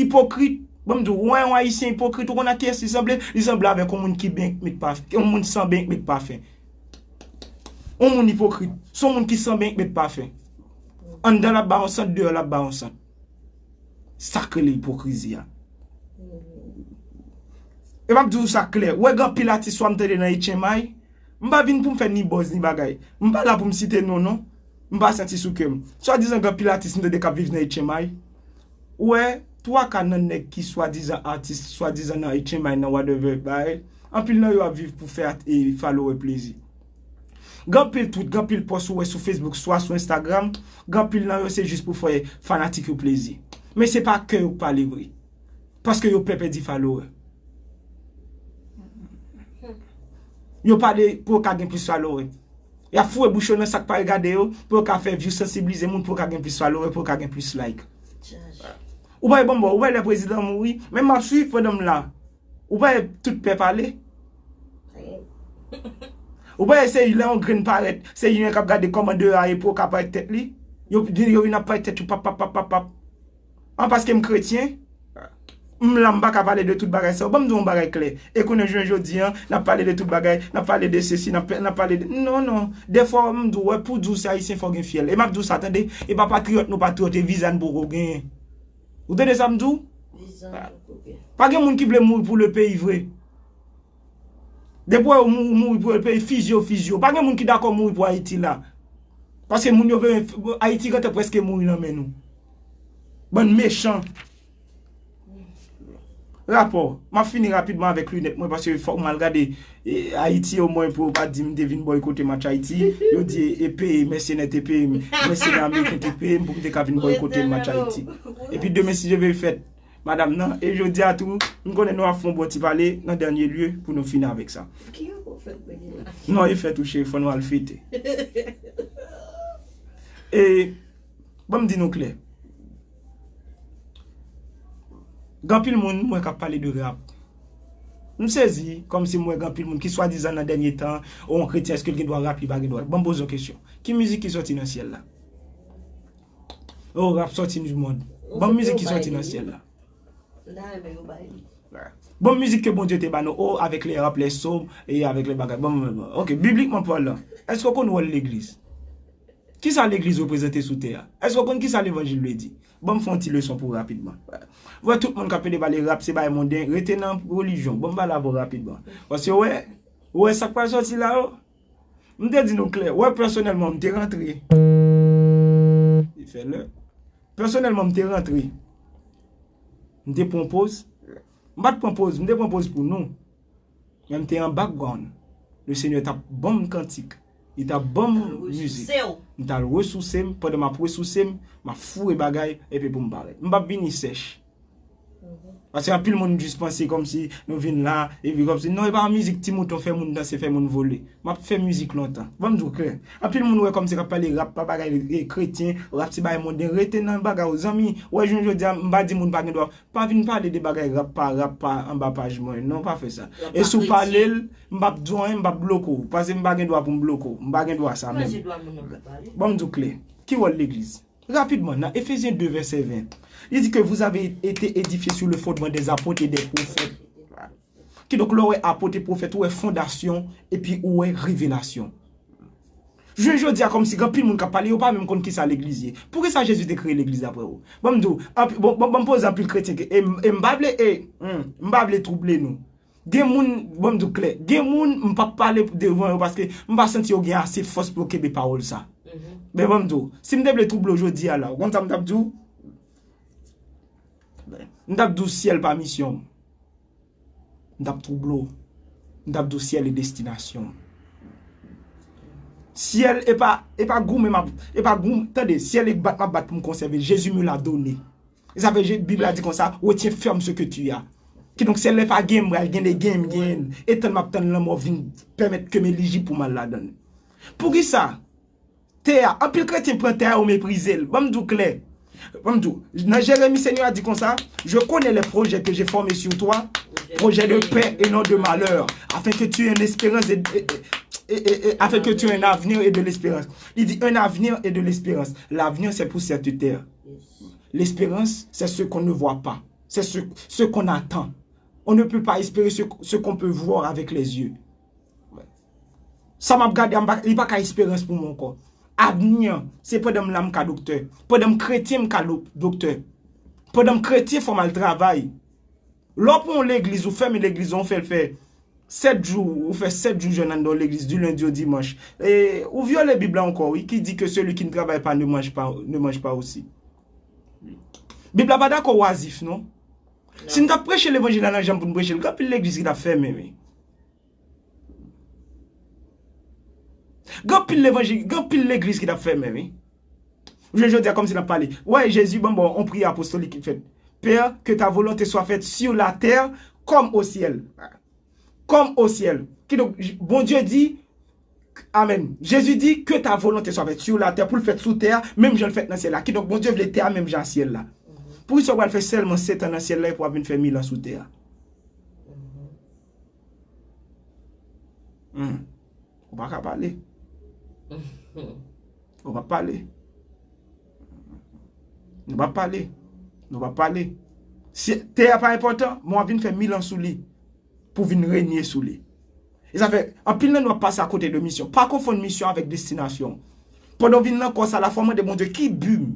ipokrit, ban m di w, ou wè yon Ayisyen ipokrit, ou konn ak kiyès li sanble? Li sanble avèk yon moun ki beny k met pafen, yon moun san beny k met pafen. Yon moun ipokrit, se yon moun ki san beny k met pafen. Anndan l ap ba yon sant, deyò l ap ba yon sant. Sa k rele ipokrizi a. E m ap di w sa klè, ou wè gen anpil atis swa m tande nan H M I, m pa vin pou m fè ni buzz ni bagay. M pa la pou m site non, non. M pa santi sou kè m. Swadizan gen anpil atis m tande k ap viv nan H M I. Ou wè, twa ka nan nèg ki swadizan atis, swadizan nan H M I, nan whatever, bagay. Anpil nan yo ap viv pou fè at- e follower plezi. Gen anpil tweet, gen anpil post ou wè sou Facebook, swa sou Instagram, gen anpil nan yo se jis pou fè fanatik yo plezi. Men se pa kè yo k pale vre. Paske yo pè pèdi follower. Yo pale pou yo ka gen plis follower. Y ap foure bouch yo nan sa k pa regade yo, pou yo ka fè view, sansibilize moun, pou yo ka gen plis follower, pou yo ka gen plis like. Ou pa wè, bon, bon, ou pa wè lè prezidan mouri, men m ap swiv pandan m la. Ou pa wè tout pè pale? Ou pa wè se lè yon grenn parèt, se youn k ap gade kòman deyò a ye pou yo ka parèt tèt li? Yo, yo vin ap parèt tèt yo pap, pap, pap, pap, pap. An, paske m kretyen, m la, m pa ka pale de tout bagay sa yo. Ban m di w yon bagay klè. E konnen jounen jodi an, n ap pale de tout bagay, n ap pale de sesi, n ap, n ap pale de, non, non. Dèfwa, m di w, wè, pou di w se ayisyen, fò w gen fyèl. E m ap di w sa, tande, e pa patriyòt nou patriyòt, e viza n poko genyen. Ou tande sa m di w? Pa gen moun ki vle mouri pou le peyi vre. Depi w wè yo mou- mouri pou le peyi, fizye yo, fizye yo. Pa gen moun ki dakò mouri pou Ayiti la. Paske moun yo vle, Ayiti gentan prèske mouri nan men nou. Bann mechan. Rapò. M ap fini rapidman avèk linèt mwen, paske fòk m al gade, e, Ayiti omwen pou yo pa di m te vin bòykote match Ayiti. Yo di e peye, mèsenè te peye m, mèsenè ameriken te peye m pou m te ka vin bòykote match Ayiti. Epi demen, si Dye vle, fèt madanm nan. E jodi a tou, m konnen nou ap fè yon bon ti pale nan dènye lye pou nou fini avèk sa. Non, e fèt tou, cheri, fò nou al fete. E, ban m di nou klè. Gen anpil moun m wè k ap pale de rap. M sezi, kòmsi m wè gen anpil moun ki swadizan nan dènye tan, o yon kretyen, èske l gen dwa rap, li pa gen dwa. Ban m poze yon kesyon. Ki mizik ki sòti nan syèl la? O, rap sòti du monde. Ban m mizik ki sòti nan syèl la. Ban m mizik ke Bondye te ba nou, o, avèk lè rap, lè som, e avèk lè bagay. Ban m, ban m, ok, biblikman palan, èske w konn wòl legliz? Kisa legliz reprezante sou tè a? Èske w konn kisa levanjil vle di? Ban m fè yon ti leson pou w rapidman. Ou wè tout moun k ap pede pale rap se bagay monden, rete nan relijyon. Ban m pale avè w rapidman. Paske ou wè, ou wè sa k pral sòti la yo? M te di nou klè, ou wè pèsonèlman m te rantre. Li fè lè. Pèsonèlman m te rantre. M te pran poz. M pa t pran poz, m te pran poz pou nou. Men m te an background. Le Senyè t ap ban m kantik. Li t ap ban m mizik. M t al resouse m. Pandan m ap resouse m, m ap foure bagay, epi pou m parèt. M p ap vini sèch. Paske anpil moun jis panse kòmsi nou vin la, epi kòmsi, non, e pa mizik Ti Mouton fè moun danse, fè moun vole. M ap fè mizik lontan. Ban m di w klè. Anpil moun wè kòmsi k ap pale rap pa bagay, e, kretyen, rap se bagay monden. Rete nan bagay ou, zanmi. Wè, jounen jodi a, m pa di moun pa gen dwa. Pa vin pale de bagay rap pa rap pa anba paj mwen. Non, pa fè sa. E si w pale l, m p ap di w anyen, m p ap bloke w. Paske m pa gen dwa pou m bloke w. M pa gen dwa sa menm. Ban m di w klè. Ki wòl legliz? Rapidman, nan Efezyen de vèsè ven, li di ke vous avez été édifiés sur le fondement des apôtres et des prophètes. Kidonk, lè w wè apot e pwofèt, ou wè fondasyon, epi ou wè revelasyon. Jounen jodi a, kòmsi gen anpil moun k ap pale, yo pa menm konn kisa legliz ye. Poukisa Jezi te kreye legliz, daprè ou? Ban m di w, anpi-, bon, bon, bon, m poze anpil kretyen ke, e m, e m pa vle, e, hmm, m pa vle twouble nou. Gen moun, ban m di w klè, gen moun, m p ap pale devan yo paske m pa santi yo gen ase fòs pou yo kenbe pawòl sa. Men ban m di w, si m te vle twouble w jodi a la, ou konn sa m t ap di w? M t ap di w syèl pa misyon m. M t ap twouble w. M t ap di w syèl e destinasyon m. Syèl e pa, e pa goumen m ap, e pa goumen, tande, syèl e bat m ap bat pou m konsève. Jésus me l'a donné. E sa fè Je-, Bib la di konsa, retiens ferme ce que tu as. Kidonk, syèl la pa gen m, pral gen de gen m, gen, e tann m ap tann lanmò vin pèmèt ke m elijib pou m al ladan l. Poukisa? Tè a, anpil kretyen pran tè a, yo meprize l. Ban m di w klè. Ban m di w, nan Jeremi, Senyè a di konsa, Je connais les projets que j'ai formés sur toi, projets de paix et non de malheur, afin que tu aies une espérance et, et, et, et, et afin que tu aies un avenir et de l'espérance. Li di, un avenir et de l'espérance. L'avenir, c'est pour cette terre. L'espérance, c'est ce qu'on ne voit pas. C'est ce, ce qu'on attend. On ne peut pas espérer ce, ce qu'on peut voir avec les yeux. Sa m ap gade a, m pa, li pa ka esperans pou mwen ankò. Avni an, se pandan m la m ka doktè. Pandan m kretyen, m ka lo-, doktè. Pandan m kretyen, fò m al travay. Lè w pran yon legliz, ou fèmen legliz ou, ou fè l fè sèt jou, ou fè sèt jou jèn anndan yon legliz, di lendi o dimanch. E, ou vyole Bib la ankò, wi, ki di que celui qui ne travaille pas ne mange pas, ne mange pas aussi. Bib la pa dakò wazif, non. Si n t ap preche levanjil la nan jan pou n preche l, gen anpil legliz ki t ap fèmen, wi. Gen anpil levanjil, gen anpil legliz ki t ap fèmen, wi. Jounen jodi a, kòmsi n ap pale. Wè, Jezi ban m yon priyè apostolik ki fèt. Père, que ta volonté soit faite sur la terre comme au ciel. Comme au ciel. Kidonk, J-, Bondye di, amèn. Jezi di, que ta volonté soit faite sur la terre, pou l fèt sou tè a, menm jan l fèt nan syèl la. Kidonk, Bondye vle tè a menm jan a syèl la. Poukisa w pral fè sèlman sèt an nan syèl la epi w ap vin fè mil an sou tè a? Hmm. Ou pa ka pale. Ou p ap pale. Nou p ap pale. Nou p ap pale. Si tè a pa enpòtan, men w ap vin fè mil an sou li pou vin renye sou li. E sa fè, anpil nan nou ap pase akote de misyon. Pa konfonn misyon avèk destinasyon. Pandan w vin nan kò sa la, fò w mande Bondye ki bi m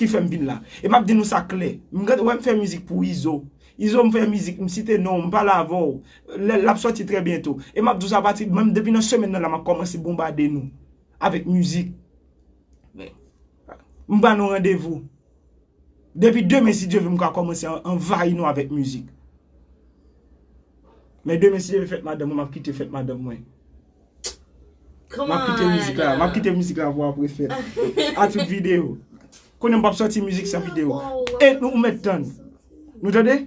ki fè m vin la. E m ap di nou sa klè. M gen, wè m fè mizik pou Izo. Izo, m fè mizik, m site non w, m pale avè w. Lè l ap sòti trè byento. E m ap di w sa pati, menm depi nan semèn nan la, m ap kòmanse bonbade nou avèk mizik. M ba nou randevou. Depi demen, si Dye vle, m ka kòmanse an-, anvayi nou avèk mizik. Men demen, si Dye vle, fèt madanm mwen, m ap kite fèt madanm mwen. M ap kite mizik la, m ap kite mizik la pou apre fèt. A tout videyo. Konnen m p ap sòti mizik san videyo. E nou, ou mèt tann. Nou tande?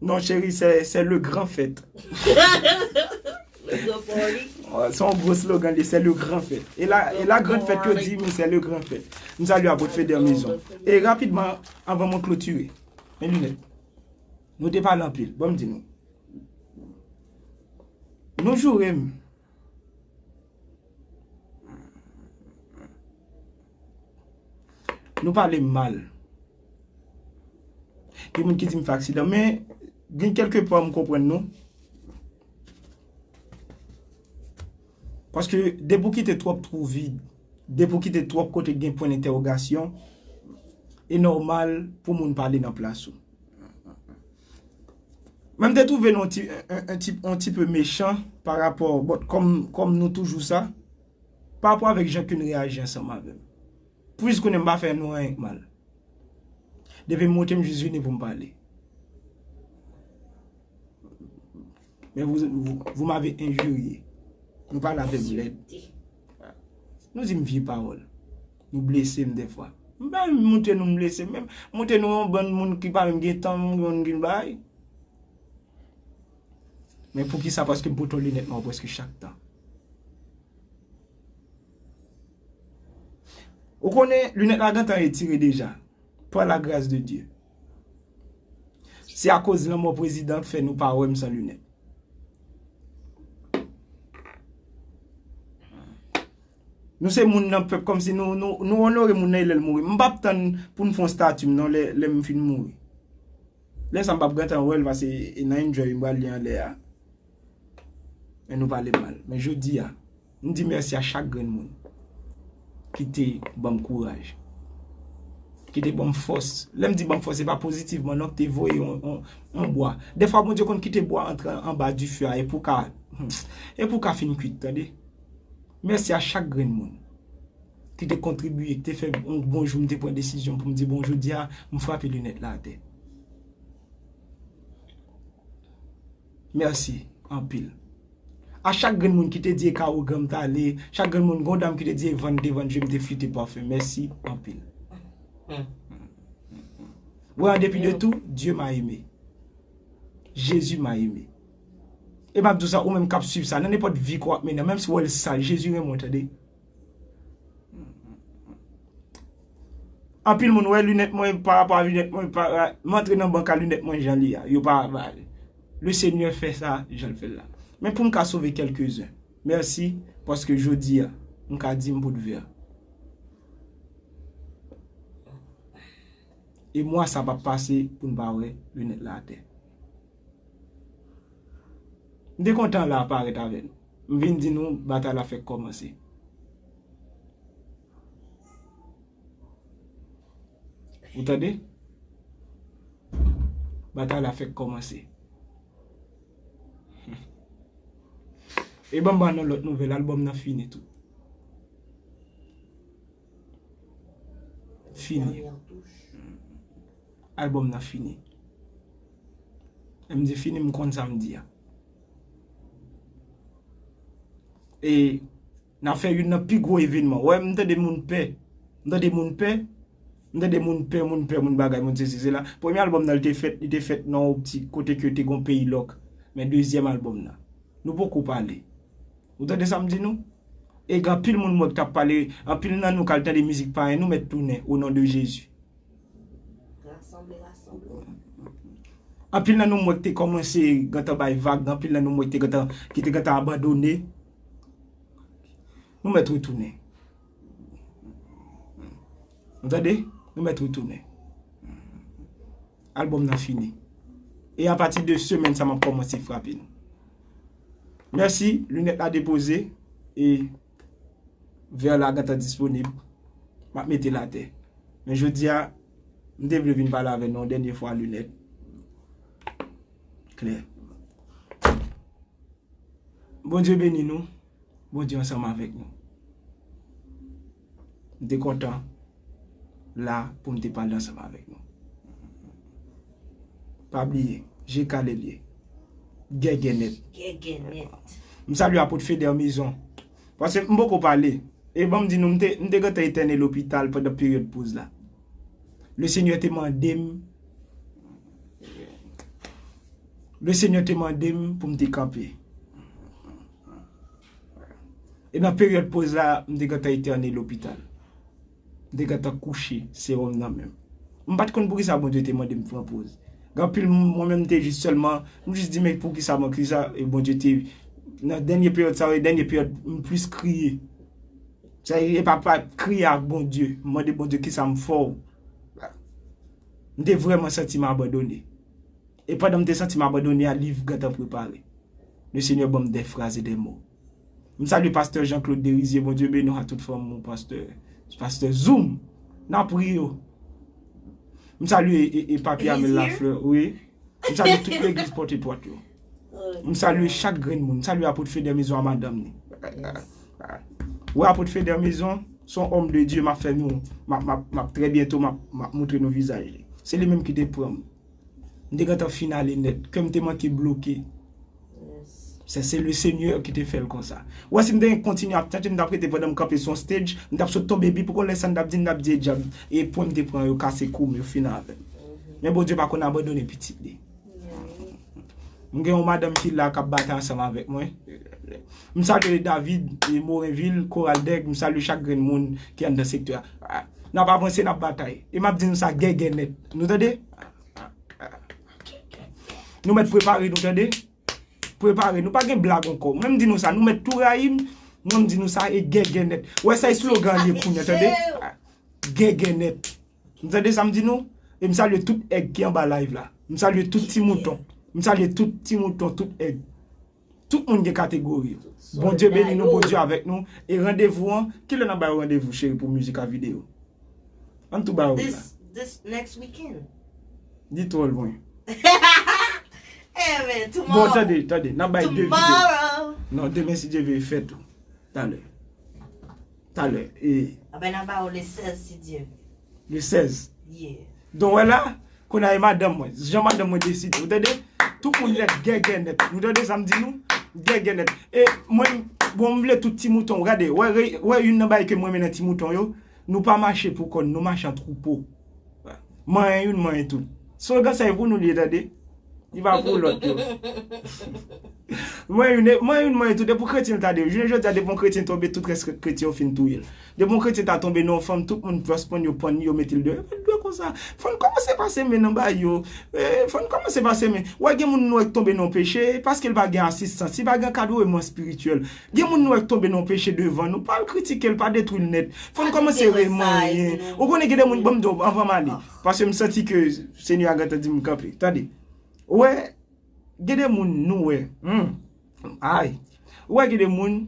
Non, cheri, c'est, c'est le grand fête. Se yon gwo slogan li, c'est le grand fête. E la, e la grand fête yo di, men c'est le grand fête. M salye Apot Feder Maison. E rapidman, anvan mwen klotire, men linèt. Nou te pale anpil. Bon, m di nou. Nou joure m. Nou pale m mal. Gen moun ki di m fè aksidan, men gen kèlke pa m konprann nou. Paske depi w kite twòp twou vid, depi w kite twòp kote gen pwen entèwogasyon, e nòmal pou moun pale nan plas ou. Men m te twouve nou ti, un, un ti, un ti pe mechan pa rapò, bon, kòm, kòm nou toujou sa, pa rapò avèk jan ke n reyaji ansanm avè m. Plis konnen m pa fè nou anyen k mal. Depi m monte, m jis vini pou m pale. Men vous, vous, vous m'avez injurié. Nou pale avè m lèd. Nou di m vye pawòl. Nou blese m dèfwa. M pa menm montre nou m blese m. Menm montre nou yon bann moun ki pa menm gen tan, yon ki bay. Men poukisa? Paske m pote yon linèt nwa prèske chak tan. Ou konnen, linèt la gentan retire deja. Par la grâce de Dieu. Se akoz lanmò prezidan k fè nou pa wè m san linèt. Nou se moun nan pèp, kòmsi nou, nou, nou onore moun nan e lè l mouri. M p ap tann pou n fè yon stati m non lè, lè m fin mouri. Lè sa m p ap gentan wè l, paske e nan enjoy m pral li anlè a. Men nou pale mal. Men jodi a, m di mèsi a chak grenn moun ki te ban m kouraj, ki te ban m fòs. Lè m di ban m fòs, se pa pozitivman non, ki te voye yon, yon, yon bwa. Dèfwa Bondye konn kite bwa antre anba dife a e pou ka, hmm, e pou ka fin kwit, tande. Mèsi a chak grenn moun ki te kontribye, ki te fè yon bon jou m te pran desizyon pou m di, bon, jodi a, m frape linèt la atè. Mèsi anpil. A chak grenn moun ki te di e ka ougan m t ale, chak grenn moun, gon dam ki te di e vann m te vann je, m te flite pafè. Mèsi anpil. Wè, an depi de tou, Dieu m'a aimé. Jésus m'a aimé. E m ap di w sa, ou menm k ap swiv sa, nan nenpòt vi ke w ap mennen, menm si w wè l sal, Jezi renmen w, tande. Anpil moun wè linèt mwen, pa rapò a linèt mwen, pa, m antre nan bank a linèt mwen jan li a. Yo pa, pa, le Senyè fè sa jan l fè l la. Men pou m ka sove kèlkezen, mèsi, paske jodi a, m ka di m pote vè. E mwa sa p ap pase pou n pa wè linèt la atè. M te kontan la parèt avè nou. M vin di nou batay la fèk kòmanse. Ou tande? Batay la fèk kòmanse. E ban m ba nou lòt nouvèl, albòm nan fini tou. Fini. Albòm nan fini. Lè m di fini, m konn sa m di a. E n ap fè youn nan pi gwo evènman. Wè, m tande moun pè. M tande moun pè. M tande moun pè, moun pè, moun bagay, moun sesi, sela. Premye albòm nan, li te fèt, li te fèt nan yon ti kote ke te gon peyi lòk. Men dezyèm albòm nan, nou poko pale. Ou tande sa m di nou? E gen anpil moun m wè ki t ap pale, anpil nan nou k al tande mizik payen, nou mèt tounen, o non de Jezi. Rasanble, rasanble. Anpil nan nou m wè ki te kòmanse gentan bay vag, gen anpil nan nou m wè ki te gentan, ki te gentan abandone. Nou mèt retounen. Ou tande? Nou mèt retounen. Albòm nan fini. E apati de semèn sa, m ap kòmanse frape nou. Mèsi, linèt la depoze. E vè la gentan disponib. M ap mete l atè. Men jodi a, m te vle vin pale avè nou yon dènye fwa, linèt. Klè. Bondye beni nou. Bondye ansanm avèk nou. M te kontan la pou m te pale ansanm avèk nou. Pa bliye, J K Lelye. Gègènèt. Gègènèt. M salye apot Feder Mezon. Paske m poko pale. E ban m di nou, m te, m te gentan etène lopital pandan peryòd poz la. Le Senyè te mande m, Le Senyè te mande m pou m te kanpe. E nan peryòd poz la, m te gentan etène lopital. M te gentan kouche, sewòm nan men m. M pa t konn poukisa Bondye te mande m pran poz. Gen anpil moun, mwen menm, m te jis sèlman, m jis di, men poukisa mwen, kisa, e Bondye te, nan dènye peryòd sa yo, e dènye peryòd, m plis kriye. Sa e pa, pa kriye ak Bondye, m mande Bondye kisa m fè w. M te vrèman santi m abandone. E pandan m te santi m abandone a, liv gentan prepare. Le Senyè ban m des phrases et des mots. M salye pastè Jean Claude Derizier, Bondye beni w a tout fanm ou pastè, pastè Zoom, n a priye w. M salye e, e, e papi Amel Lafleur, wi. M salye tout legliz Pòt Etwat yo. M salye chak grenn moun. M salye apot Feder Mezon a madanm ni. Wi, apot Feder Mezon, se yon òm de Dye, m ap fè nou, m ap, m ap, m ap trè byento, m ap, m ap moutre nou vizaj li. Se li menm ki te pran m. M te gentan fin ale nèt. Kè m te manke bloke. Se, se le Senyè ki te fè l konsa. Ou wè, si m te kontinye ap tante, m t ap rete pandan m kanpe sou yon stage, m t ap sot tonbe, epi poko lè sa m t ap di, m t ap di e dyab, e pwen m te pran yo, kase kou m, yo fin avè m. Men Bondye pa konn abandone pitit li. M gen yon madanm ki la k ap batay ansanm avèk mwen. M salye David e Morenvil, Koral Dèg, m salye chak grenn moun ki anndan sektè a. N ap avanse, n ap batay. E m ap di nou sa gègè nèt. Nou tande? Nou mèt prepare nou, tande? Prepare nou. Pa gen blag ankò. Mwen m di nou sa, nou mèt tou rayi m. Mwen m di nou sa, e gègè nèt. Wè sa e slogan li ye kounye a, tande? Gègè nèt. Nou tande sa m di nou? E m salye tout èg ki anba live la. M salye tout ti mouton. M salye tout ti mouton, tout èg. Tout moun gen kategori yo. Bondye beni nou, Bondye avèk nou. E randevou an, kilè n ap ba yo randevou, cheri, pou mizik a videyo? Ann tou ba yo la. This, this next weekend. Li twò lwen. Eh, men, Bon, tomorrow. Tande, tande. N ap bay de videyo. Tomorrow. Non, demen, si Dye vle, fè tou. Talè. Talè. E Ah ben, n ap ba yo le sèz, si Dye vle. Le sèz. Yeah. Donk, wè la, kounye a e madanm mwen. Jan madanm mwen deside. Ou tande? Tout moun nèt, gègè nèt. Ou tande sa m di nou? Gègè nèt. E mwen, bon, m vle tout ti mouton. Gade, wè, re- wè youn nan bagay ke mwen renmen nan ti mouton yo. Nou pa mache pou kò n, nou mache an twoupo. Manyen youn, manyen tout. Slogan sa e pou nou li ye, tande? Li pa pou lòt yo. Manyen youn, manyen youn, manyen tout. E pou kretyen l ta de. Jounen jodi a, depi yon kretyen tonbe, tout rès kretyen yo fin touye l. Depi yon kretyen ta tonbe nan yon fanm, tout moun just pran yo, pann yo, mete l deyò. Yo pa t dwe konsa. Fò n kòmanse pase men nan bagay yo. Eh, fò n kòmanse pase men. Wè, gen moun nou wè k tonbe nan yon peche, paske l pa gen asistans, li pa gen ankadreman espirityèl. Gen moun nou wè k tonbe nan yon peche devan nou, pa al kritike l, pa detwi l nèt. Fò n kòmanse remanyen. Ou konnen gen de moun, ban m di w, anvan m ale, paske m santi ke Senyè a gentan di m kanpe. Tande. Ou wè, gen de moun nou wè. Hmm. Ay. Ou wè, gen de moun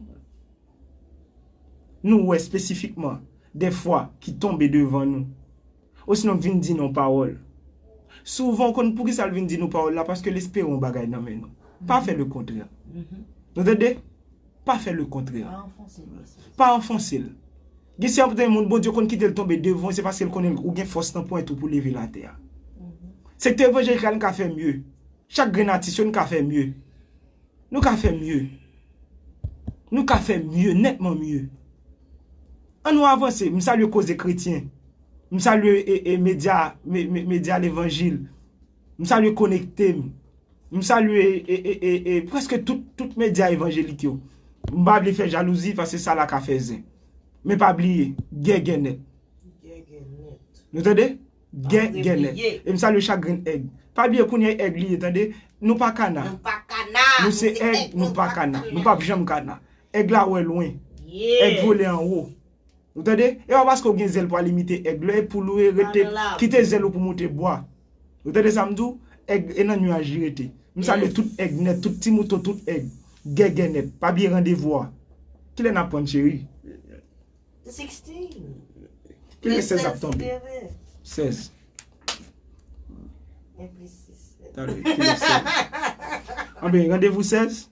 nou wè espesifikman, dèfwa, ki tonbe devan nou. Osinon k vin di nou pawòl. Souvan, ou konn poukisa l vin di nou pawòl la? Paske l espere yon bagay nan men nou. Pa fè lekontrè. Nou tande? Pa fè lekontrè. Pa anfonse l. Pa anfonse l. Gen sèten moun, Bondye konn kite l tonbe devan w, se paske l konnen ou gen fòs nan pwent ou pou leve l atè a. Sektè evanjelikal, n ka fè mye. Chak grenn atis yo, n ka fè mye. Nou ka fè mye. Nou ka fè mye, nètman mye. Ann nou avanse. M salye Koze Kretyen. M salye e, e, medya, me- me- medya levanjil. M salye Konekte M. M salye e, e, e, e, prèske tout, tout medya evanjelik yo. M pa vle fè jalouzi paske sa la ka fè zen. Men pa bliye, gègè nèt. Gègè nèt. Nou tande? Gègè nèt. E m salye chak grenn èg. Pa bliye kounye a èg li ye, tande? Nou pa kana. Nou pa kana. Nou se èg, nou pa kana. Nou p ap janm kana. Èg la wè lwen. Èg vole anwo. Ou tande? E pa paske w gen zèl pou al imite èg. Lè e poul ou ye, rete, kite zèl ou pou moute bwa. Ou tande sa m di w? Èg e nan nyaj li rete. M salye tout èg nèt, tout ti mouton, tout èg. Gègè nèt. Pa bliye randevou a. Kilè n ap pran, cheri? Sixteen. Kilè sèz ap tonbe? Sèz. Enplis sis. Talè, kilè sèz? Anben, randevou sèz?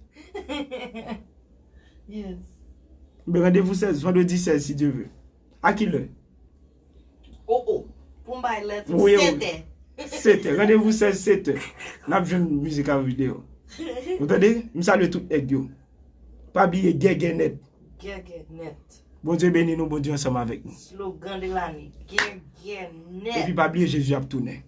Yes. Anben, randevou sèz, vandredi sèz, si Dye vle. A kilè? Oh, oh. Pou m bay lè tou, Wi, wi. Setè. Setè. Randevou sèz, setè. N ap jwenn mizik a videyo. Ou tande? M salye tout nèg yo. Pa bliye gègè nèt. Gègè nèt. Bondye beni nou, Bondye ansanm avèk nou. Slogan de lane. Gègè nèt. Epi pa bliye Jezi ap tounen.